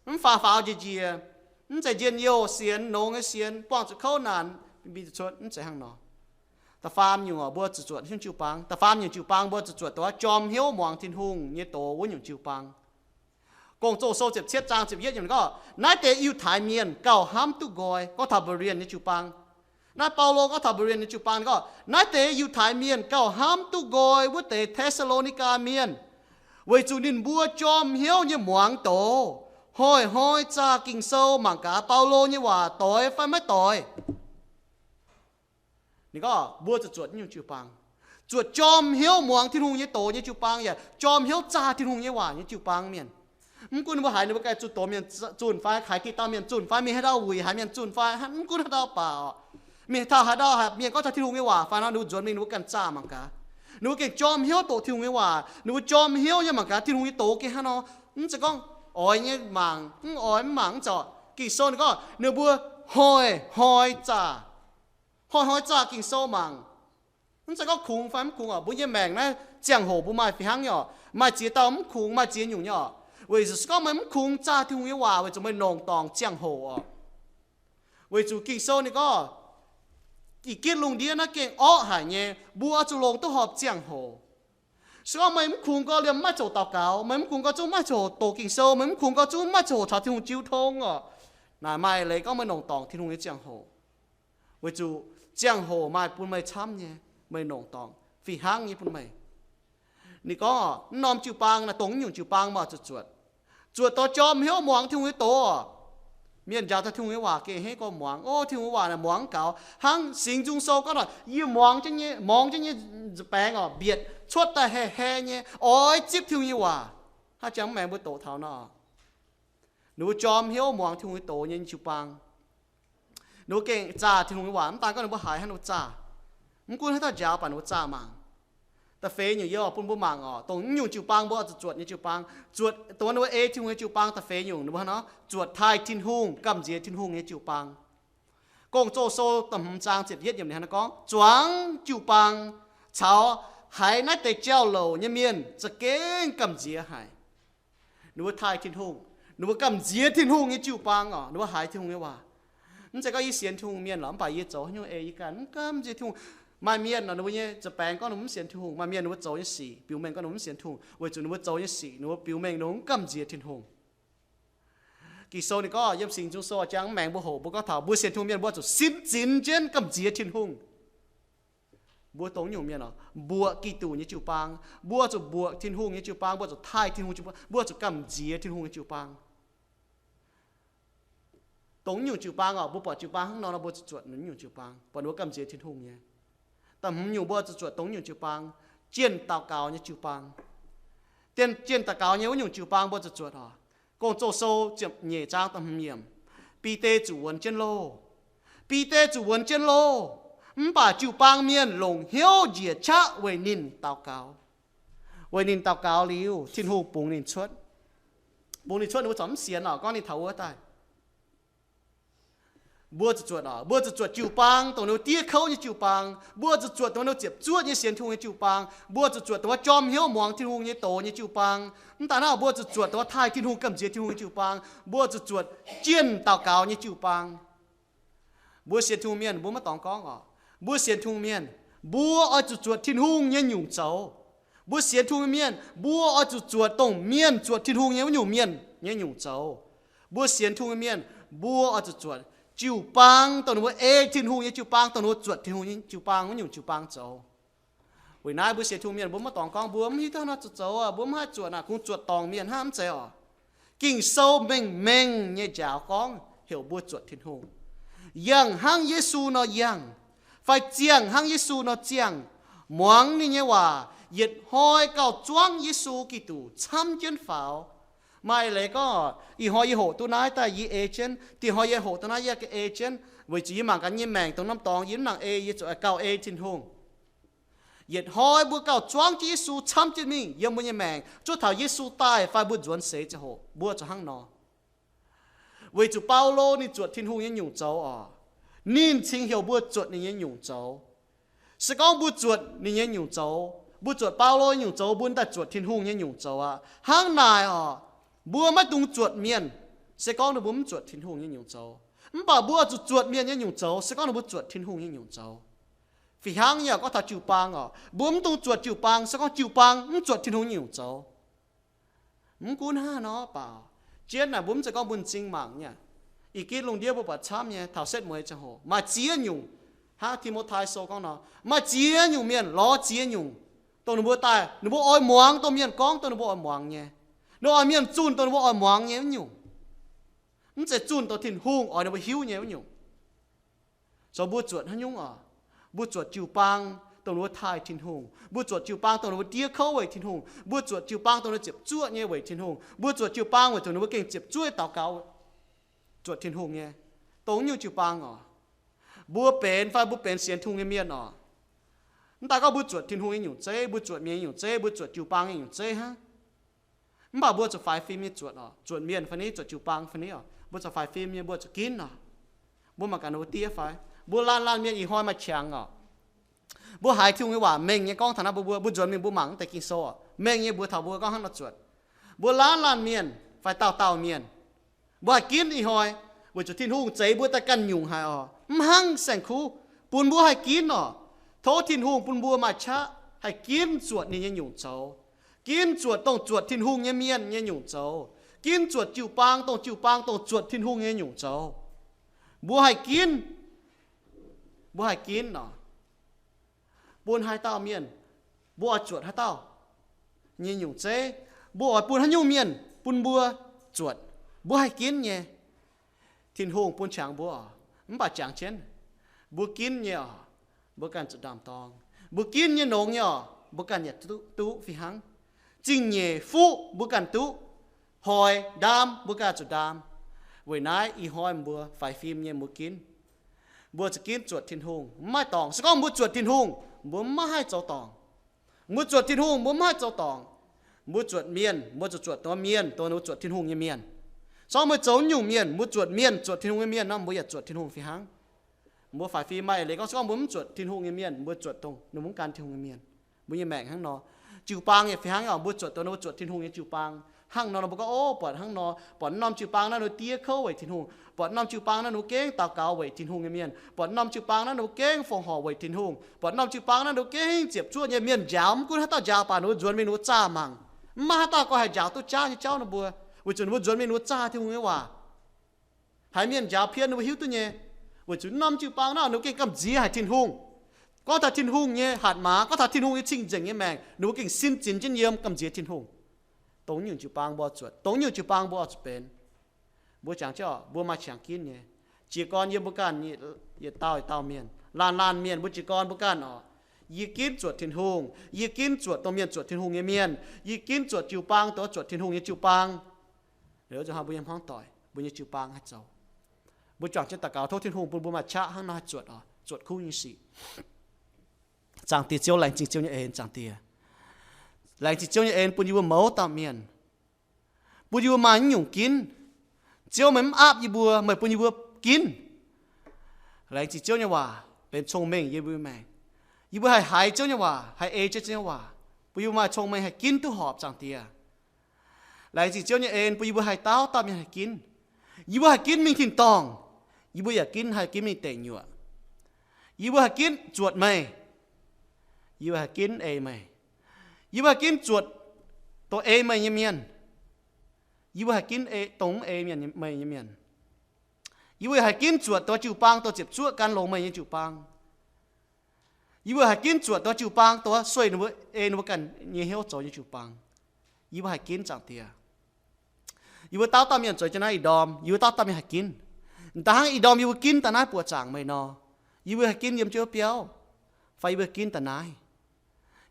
mv faaux faaux njiec njiec, mv zeiz njien-youh sienx, longx nyei sienx, buangh zuqc kouv naanc, mbi cuotv, mv zeiz hnangv nor. Da'faam nyungc oc, mbuo zuqc zuotc haaix nyungc jiu-baang? Da'faam nyungc jiu-baang mbuo zuqc zuotc dongh wuov jorm hnyouv muangx Tin-Hungh nyei doz wuov nyungc jiu-baang. Gong-Zoh Sou ziepc cietv zaang ziepc yietv yiemc ninh gorngv, naaiv deix Yiutai Mienh gauh hnamv duqv nqoi, gorngv taux Mbaa^lien nyei jiu-baang. Naaiv Baulo gorngv taux Mbaa^lien nyei jiu-baang ninh gorngv, naaiv deix Yiutai Mienh gauh hnamv duqv nqoi wuov deix Te^saa^lo^ni^gaa Mienh, Weic zuqc ninh mbuo jorm hnyouv nyei muangx doz, hoic hnoi zaah Ging-Sou mangc gaax Baulo nyei waac doix fai maiv doix. Ninh gorngv mbuo zuqc zuotc nyungc jiu-baang, zuotc jorm hnyouv muangx Tin-Hungh nyei doz nyei jiu-baang yaac jorm hnyouv zaah Tin-Hungh nyei waac nyei jiu-baang mienh. Mv gunv ninh mbuo haiz ninh mbuo ganh zunh doz mienh zunh fai, haiz diqc dauh mienh zunh fai, mingh haaix ndau wuic haiz mienh zunh fai, mv gunv haaix ndau baac, mingh taux haaix ndau haiz mienh gorngv taux Tin-Hungh nyei waac fai nor, ninh mbuo nzuonx mingh ninh mbuo ganh zaah mangc gaax. Ninh mbuo gengh jorm hnyouv doqc Tin-Hungh nyei waac, ninh mbuo jorm hnyouv nyei mangc gaax Tin-Hungh nyei doz gengh hnangv nor. Mv zeiz gorngv oix nyei mangc, mv oix mv mangc, mv zeiz. Ging-Sou ninh gorngv ninh mbuo hoic hnoi zaah, hoic hnoi zaah Ging-Sou mangc. Mv zeiz gorngv kungx fai mv kungx oc. Mbuo nyei maengc naaiv ziangh hoc mbuo maaih fih hnangv nyei oc. Maaih ziex dauh mv kungx, maaih ziex nyungc nyei oc. Weic zuqc se gorngv meih mv kungx zaah Tin-Hungh nyei waac weic zuqc meih longc dorngc ziangh hoc oc. Weic zuqc Ging-Sou ninh gorngv, ih gitv lungh ndiev naaiv gengh orqv haic nyei, mbuo oix zuqc longc duqv horpc ziangh hoc. Se gorngv meih mv kungx gorngv liemh maiv ziouc daux gaux, meih mv kungx gorngv zungv maiv ziouc doqc Ging-Sou, meih mv kungx gorngv zungv maiv ziouc caux Tin-Hungh jiu tong oc, naaic maaih leiz gorngv meih longc dorngc Tin-Hungh nyei ziangh hoc. Weic zuqc ziangh hoc maaih bun meih camv nyei, meih longc dorngc fih hnangv nyei bun meih. Ninh gorngv oc, mv norm jiu-baang naaic, dongh mv nyungc jiu-baang meih oix zuqc zuotc. Zuotc dongh jorm hnyouv muangx Tin-Hungh nyei doz oc. Mienh njaaux taux Tin-Hungh nyei waac gengh hei gorngv muangx, o, Tin-Hungh nyei waac naaic muangx gaux. Hnangv Singx Nzung Sou gorngv oc, yie muangx jienv nyei, muangx jienv nyei nza'baengx oc, mbietc cuotv daaih hei hei nyei, oix zipv Tin-Hungh nyei waac. Hnangv jangx mv maengx mbuo doqc taux nor, ninh mbuo jorm hnyouv muangx Tin-Hungh nyei doz nyei jiu-baang. Ninh mbuo gengh zaah Tin-Hungh nyei waac, mv daan gorngv ninh mbuo haiz hnangv, ninh mbuo zaah. Mv gunv haaix dauh njaaux baac ninh mbuo zaah mangc. Da'feix nyungc yie oix bun mbuo mangc oc, dongh mv nyungc jiu-baang mbuo oix zuqc zuotc nyei jiu-baang. Zuotc dongh wuov ninh mbuo ei Tin-Hungh nyei jiu-baang da'feix nyungc, ninh mbuo hnangv nor, zuotc taaih Tin-Hungh, gamh nziex Tin-Hungh nyei jiu-baang. Gong-Zoh Sou da'hmz zaang ziepc yietv yiemc ninh hnangv nor gorngv, zuangx jiu-baang caux haiz naaiv deix jauv-louc nyei mienh za'gengh gamh nziex haic. Ninh mbuo taaih Tin-Hungh, ninh mbuo gamh nziex Tin-Hungh nyei jiu-baang oc, ninh mbuo haiz Tin-Hungh nyei waac. Mv zeiz gorngv yie sienx Tin-Hungh mienh lorqc, mv baac yie zoux haaix nyungc ei yie ganh mv gamh nziex Tin-Hungh. Maaih mienh nor ninh mbuo nyei za'baengx gorngv ninh mbuo mv sienx Tin-Hungh, maaih mienh ninh mbuo zoux nyei sic biux mengh gorngv ninh mbuo mv sienx Tin-Hungh, weic zuqc ninh mbuo zoux nyei sic, ninh mbuo biux mengh ninh mbuo mv gamh nziex Tin-Hungh. Ging-Sou ninh gorngv yiem Singx Nzung Sou jangx mv maengx mbuo hoqc, mbuo gorngv taux mbuo sienx Tin-Hungh mienh mbuo zuqc sin zinx jienv gamh nziex Tin-Hungh. Mbuo dongh nyungc mienh oc, mbuoqc Giduc nyei jiu-baang, mbuo zuqc mbuoqc Tin-Hungh nyei jiu-baang, mbuo zuqc taaih Tin-Hungh jiu-baang, mbuo zuqc gamh nziex Tin-Hungh nyei jiu-baang. Dongh nyungc jiu-baang oc, mbuo buatc jiu-baang hnangv nor nor, mbuo zuqc zuotc nyungc jiu-baang, buatc ninh mbuo gamh nziex Tin-Hungh nyei. Da'hmz nyungc mbuo zuqc zuotc dongh nyungc jiu-baang, jienh daux gaux nyei jiu-baang. Dien jienh daux gaux nyei wuov nyungc jiu-baang mbuo zuqc zuotc oc. Gong-Zoh Sou ziepc nyeic zaang da'hmz yiemc, Bide zuqc wuonx jienv loh. Bide zuqc wuonx jienv loh, mv baac jiu-baang mienh longc hnyouv njiec qaqv weic ninh daux gaux. Weic ninh daux gaux liuz, Tin-Hungh bungx ninh cuotv. Bungx ninh cuotv, ninh mbuo corc mv sienx oc, gorngv ninh taux wuov daaih. Mbuo zuqc zuotc oc, mbuo zuqc zuotc jiu-baang dongh ninh mbuo diev kouv nyei jiu-baang. Mbuo zuqc zuotc dongh ninh mbuo ziepc zuoqv nyei sienx Tin-Hungh nyei jiu-baang. Mbuo zuqc zuotc dongh wuov jorm hnyouv muangx Tin-Hungh nyei doz nyei jiu-baang. Mv daaih hnangv, mbuo zuqc zuotc dongh wuov taaih Tin-Hungh gamh nziex Tin-Hungh nyei jiu-baang. Mbuo zuqc zuotc jienh daux gaux nyei jiu-baang. Mbuo sienx Tin-Hungh mienh mbuo maiv dorngx gorngv oc. Mbuo sienx Tin-Hungh mienh, mbuo oix zuqc zuotc Tin-Hungh nyei nyungc zoux. Mbuo sienx Tin-Hungh mienh mbuo oix zuqc zuotc dongh mienh zuotc Tin-Hungh nyei wuov nyungc mienh nyei nyungc zoux. Mbuo sienx Tin-Hungh mienh mbuo oix zuqc zuotc jiu-baang dongh ninh mbuo ei Tin-Hungh nyei jiu-baang, dongh ninh mbuo zuotc Tin-Hungh nyei jiu-baang wuov nyungc jiu-baang zoux. Weic naaiv mbuo sienx Tin-Hungh mienh mbuo maiv dorngx gorngv mbuo mv hiuv duqv haaix nor zuqc zoux, mbuo mv haih zuotc naaic, kungx zuotc dorngc mienh hnangv, mv zeiz oc. Ging-Sou mengh mengh nyei njaaux gorngv heuc mbuo zuotc Tin-Hungh, yangh hnangv Yesu nor yangh, fai ziangh hnangv Yesu nor ziangh, muangx ninh nyei waac, yietc hnoi gauh zuangv Yesu Giduc camv jienv faaux. Maaih leiz gorngv, ih hnoi yie hoqc duqv naaiv daaih yie ei jienv, dih hnoi yie hoqc duqv naaiv yie ga'ei jienv, weic zuqc yie mangc gaax yie nyei maengc dongh norm dorngx yie mv nangc ei, yie zuqc gauh ei Tin-Hungh. Yietc hnoi mbuo gauh zuangv jienv Yesu camv jienv mingh yiem mbuo nyei maengc, zuov taux Yesu daaih fai mbuo nzuonx seix ziangh hoc mbuo zuqc hnangv nor. Weic zuqc Baulo ninh zuotc Tin-Hungh nyei nyungc zoux oc. Ninh cingx heuc mbuo zuotc ninh nyei nyungc zoux. Se gorngv mbuo zuotc ninh nyei nyungc zoux, mbuo zuotc Baulo nyei nyungc zoux, mbuo daaih zuotc Tin-Hungh nyei nyungc zoux aqv. Hnangv naaic oc, mbuo maiv dungx zuotc mienh, se gorngv ninh mbuo mv zuotc Tin-Hungh nyei nyungc zoux. Mv baac mbuo zuqc zuotc mienh nyei nyungc zoux, se gorngv ninh mbuo zuotc Tin-Hungh nyei nyungc zoux. Fih hnangv nyei oc, gorngv taux jiu-baang oc, mbuo mv dungx zuotc jiu-baang, se gorngv jiu-baang mv zuotc Tin-Hungh nyei nyungc zoux. Mv gunv hnangv nor baac, jienv naaic mbuo mv zeiz gorngv mbuo m'zing mangc nyei. Ih gitv lungh ndiev mbuo buatc camv nyei, taux setv mueiz ziangh hoc maaih ziex nyungc. Hnangv Ti^mo^tai Sou gorngv nor, maaih ziex nyungc mienh lorz ziex nyungc dongh ninh mbuo daaih, ninh mbuo oix muangx dongh mienh gorngv dongh ninh mbuo oix muangx nyei. Ninh oix mienh zunh dongh ninh mbuo oix muangx nyei wuov nyungc. Mv zeiz zunh dongh Tin-Hungh oix ninh mbuo hiuv nyei wuov nyungc. So mbuo zuotc haaix nyungc oc? Mbuo zuotc jiu-baang dongh ninh mbuo taaih Tin-Hungh. Mbuo zuotc jiu-baang dongh ninh mbuo diev kouv weic Tin-Hungh. Mbuo zuotc jiu-baang dongh ninh mbuo ziepc zuoqv nyei weic Tin-Hungh. Mbuo zuotc jiu-baang weic zuqc ninh mbuo gengh ziepc zuoqv daux gaux zuotc Tin-Hungh nyei. Dongh nyungc jiu-baang oc. Mbuo benx fai mbuo benx sienx Tin-Hungh nyei mienh oc, mv daaih gorngv mbuo zuotc Tin-Hungh nyei nyungc zeiv, mbuo zuotc mienh nyei nyungc zeiv, mbuo zuotc jiu-baang nyei nyungc zeiv hnangv. Mv baac mbuo zuqc faix fim nyei zuotc oc. Zuotc mienh fai ni, zuotc jiu-baang fai ni oc, mbuo zuqc faix fim nyei, mbuo zuqc ginv oc. Mbuo mangc gaax ninh mbuo diev fai. Mbuo laanh laanh mienh ih hnoi maaih qangx oc. Mbuo haiz Tin-Hungh nyei waac mengh nyei gorngv taux naaiv mbuo, mbuo nzuonx mingh mbuo mangc mv deix Ging-Sou oc, mengh nyei mbuox taux mbuo gorngv hnangv nor zuotc. Mbuo laanh laanh mienh fai dauh dauh mienh, mbuo haih ginv ih hnoi, weic zuqc Tin-Hungh zeix mbuo daaih ganh nyungc haic oc. Mv hnangv saeng-kuv, bun mbuo haih ginv oc. Tov Tin-Hungh bun mbuo maaih qaqv haih ginv zuotc ninh nyei nyungc zoux. Ginv zuotc dongh zuotc Tin-Hungh nyei mienh nyei nyungc zoux. Ginv zuotc jiu-baang dongh jiu-baang dongh zuotc Tin-Hungh nyei nyungc zoux. Mbuo haih ginv, mbuo haih ginv oc. Bun haaix dauh mienh, mbuo oix zuotc haaix dauh nyei nyungc zeiv, mbuo oix bun haaix nyungc mienh bun mbuo zuotc, mbuo haih ginv nyei. Tin-Hungh bun qangx mbuo oc, mv baac jangx jienv, mbuo ginv nyei oc, mbuo ganh zuqc ndaam-dorng. Mbuo ginv nyei nongx nyei oc, mbuo ganh yaac duqv, duqv fih hnangv. Zingh nyeic fuqv mbuo ganh duqv, hoic ndaam mbuo ganh zuqc ndaam. Weic naaiv ih hnoi mbuo faix fim nyei mbuo ginv. Mbuo zuqc ginv zuotc Tin-Hungh, mv maaih dorngc. Se gorngv mbuo zuotc Tin-Hungh, mbuo maiv haih zoux dorngc. Mbuo zuotc Tin-Hungh, mbuo maiv haih zoux dorngc. Mbuo zuotc mienh, mbuo zuqc zuotc dongh mienh, dongh mbuo zuotc Tin-Hungh nyei mienh. Se gorngv mbuo zoux nyungc mienh, mbuo zuotc mienh, zuotc Tin-Hungh nyei mienh nor, mbuo yaac zuotc Tin-Hungh fih hnangv. Mbuo faix fim maaih leiz gorngv, se gorngv mbuo mv zuotc Tin-Hungh nyei mienh, mbuo zuotc dongh ninh mbuo mv gan Tin-Hungh nyei mienh. Mbuo nyei maengc hnangv nor. Jiu-baang yaac fih hnangv oc, mbuo zuotc dongh ninh mbuo zuotc Tin-Hungh nyei jiu-baang. Hnangv nor, mbuo gorngv, ov, buatc hnangv nor, buatc norm jiu-baang naaiv ninh mbuo diev kouv weic Tin-Hungh, buatc norm jiu-baang naaiv ninh mbuo gengh daux gaux weic Tin-Hungh nyei mienh, buatc norm jiu-baang naaiv ninh mbuo gengh fongc horc weic Tin-Hungh, buatc norm jiu-baang naaiv ninh mbuo gengh ziepc zuoqv nyei mienh njaaux, mv gunv haaix dauh njaaux baac ninh mbuo nzuonx mingh ninh mbuo zaah mangc, mv maaih haaix dauh gorngv haih njaaux duqv jaav nyei jauv ninh mbuo, weic zuqc ninh mbuo nzuonx mingh ninh mbuo zaah Tin-Hungh nyei waac. Haiz mienh njaaux pien ninh mbuo hiuv duqv nyei, weic zuqc norm jiu-baang naaiv ninh mbuo gengh gamh nziex haic Tin-Hungh. Gorngv taux Tin-Hungh nyei hatc maaz, gorngv taux Tin-Hungh nyei cing-nzengc nyei maengc, ninh mbuo gengh sin zinx jienv yiem gamh nziex Tin-Hungh. Dongh nyungc jiu-baang mbuo zuotc, dongh nyungc jiu-baang mbuo oix zuqc benx. Mbuo jangx jienv, mbuo maaih qangx ginv nyei. Jiez gorn yiem mbuo ganh yietc dauh yietc dauh mienh, laanh laanh mienh, mbuo jiez gorn mbuo ganh oc. Yie ginv zuotc Tin-Hungh. Yie ginv zuotc dongh mienh zuotc Tin-Hungh nyei mienh. Yie ginv zuotc jiu-baang dongh zuotc Tin-Hungh nyei jiu-baang. Liuz zuqc hnangv mbuo nyei hmuangv doic, mbuo nyei jiu-baang haih zoux. Mbuo juangc jienv daux gaux tov Tin-Hungh bun mbuo maaih qaqv hnangv nor haih zuotc oc, zuotc kuv nyei sic. Zaangc Diex Ziouv, laengz zingh Ziouv nyei en, Zaangc Diex. Laengz zingh Ziouv nyei en bun yie mbuo mouz dauh mienh, bun yie mbuo maaih nyungc ginv. Ziouv, meih mv aapv yie mbuo, meih bun yie mbuo ginv. Laengz zingh Ziouv nyei waac benx cong-mengh yiem yie mbuo maengc. Yie mbuo haih haiz Ziouv nyei waac, haih ei jienv Ziouv nyei waac, bun yie mbuo maaih cong-mengh haih ginv duqv horpc, Zaangc Diex. Laengz zingh Ziouv nyei en bun yie mbuo haih dauh dauh mienh haih ginv. Yie mbuo haih ginv mingh tin-dorngh. Yie mbuo yaac ginv haih ginv mingh deic nyuoqc. Yie mbuo haih ginv zuotc meih. Yie mbuo haih ginv ei meih. Yie mbuo haih ginv zuotc dongh ei meih nyei mienh. Yie mbuo haih ginv dongh mv ei meih nyei mienh. Yie mbuo haih ginv zuotc dongh jiu-baang, dongh ziepc zuoqv gan longx meih nyei jiu-baang. Yie mbuo haih ginv zuotc dongh jiu-baang, dongh sueih ninh mbuo, ei ninh mbuo ganh nyei hnyouv zoux nyei jiu-baang. Yie mbuo haih ginv, Zaangc Diex. Yie mbuo dauh dauh mienh zueiz jienv naaiv ih ndorm, yie mbuo dauh dauh mienh haih ginv. M'daaih hnangv ih ndorm yie mbuo ginv daaih naaiv buoqc zaangc meih nor, yie mbuo haih ginv yiem jienv wuov biauv, fai yie mbuo ginv daaih naaiv.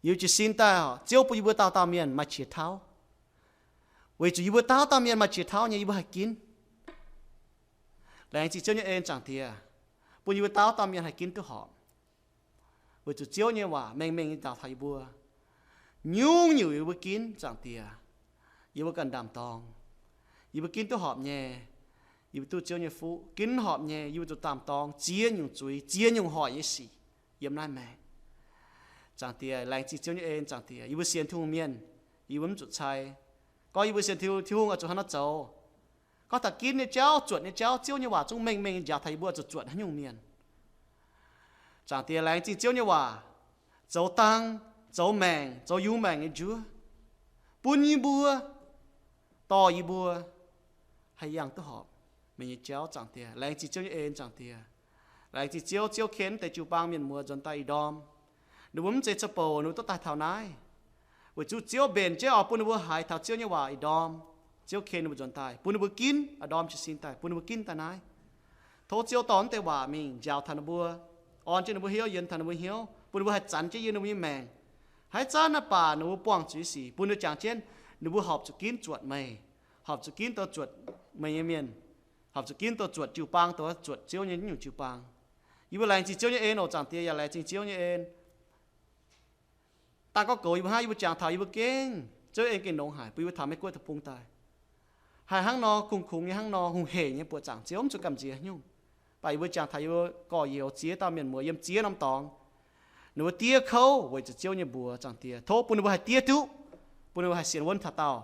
Yie mbuo jiez sin daaih, Ziouv bun yie mbuo dauh dauh mienh maaih qiex tauv. Weic zuqc yie mbuo dauh dauh mienh maaih qiex tauv nyei, yie mbuo haih ginv. Laengz zingh Ziouv nyei en, Zaangc Diex, bun yie mbuo dauh dauh mienh haih ginv duqv horpc. Weic zuqc Ziouv nyei waac mengh mengh nyei njaaux taux yie mbuo. Nyungc-nyungc yie mbuo ginv, Zaangc Diex, yie mbuo ganh ndaam-dorng. Yie mbuo ginv duqv horpc nyei, yie mbuo duqv Ziouv nyei fuqv. Ginv horpc nyei, yie mbuo zuqc ndaam-dorng ziex nyungc zuiz, ziex nyungc hoic nyei sic yiem naaiv maengc. Zaangc Diex, laengz zingh Ziouv nyei en, Zaangc Diex. Yie mbuo sienx Tin-Hungh mienh, yie mbuo mv zuqc cai. Gorngv yie mbuo sienx Tin-Hungh, Tin-Hungh oix zuqc haaix nor zoux? Gorngv taux ginv nyei jauv, zuotc nyei jauv, Ziouv nyei waac zungv mengh mengh nyei njaaux taux yie mbuo oix zuqc zuotc haaix nyungc mienh. Zaangc Diex, laengz zingh Ziouv nyei waac zoux dang, zoux maengc, zoux yungz maengc nyei njuov, bun yie mbuo, dorh yie mbuo haih yangh duqv horpc meih nyei jauv, Zaangc Diex. Laengz zingh Ziouv nyei en, Zaangc Diex. Laengz zingh Ziouv, Ziouv ken deix jiu-baang mienh muoz nzuonx daaih ih ndorm. Ninh mbuo mv zeiz ca'bouc ninh mbuo duqv daaih taux naaiv. Weic zuqc Ziouv mbenc jienv oix bun ninh mbuo haiz taux Ziouv nyei waac ih ndorm. Ziouv ken ninh mbuo nzuonx daaih, bun ninh mbuo ginv, ih ndorm jiez sin daaih bun ninh mbuo ginv daaih naaiv. Tov Ziouv dorh naaiv deix waac mingh njaaux taux ninh mbuo, orn jienv ninh mbuo hnyouv, yienx taux ninh mbuo hnyouv, bun ninh mbuo haih zanx jienv yiem ninh mbuo nyei maengc. Haaix zanc naaiv baac ninh mbuo buangh zuiz sic, bun ninh mbuo jangx jienv, ninh mbuo horpc zuqc ginv zuotc meih, horpc zuqc ginv douz zuotc meih nyei mienh, horpc zuqc ginv douz zuotc jiu-baang, douz zuotc Ziouv nyei nyungc jiu-baang. Yie mbuo laengz zingh Ziouv nyei en oc, Zaangc Diex, yaac laengz zingh Ziouv nyei en. Dangh gorngv goux yie mbuo hnangv, yie mbuo jangx taux yie mbuo gengh, Ziouv en gengh nongx haic, bun yie mbuo taux Meiv Guoqv deic-bung daaih. Haih hnangv nor kungx-kungx nyei, hnangv nor hungh heic nyei buoqc zaangc Ziouv, mv zuqc gamh nziex nyungc. Mv baac yie mbuo jangx taux yie mbuo gorx-youz ziex dauh mienh muoz yiem ziex norm dorngx, ninh mbuo diev kouv weic zuqc Ziouv nyei mbuox, Zaangc Diex. Tov bun ninh mbuo haih diev duqv, bun ninh mbuo haih sienx wuonv taux daauh.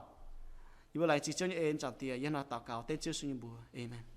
Yie mbuo laengz zingh Ziouv nyei en, Zaangc Diex, yie hnangv naaiv daux gaux dengv Ziouv Yesu nyei mbuox. Aamen.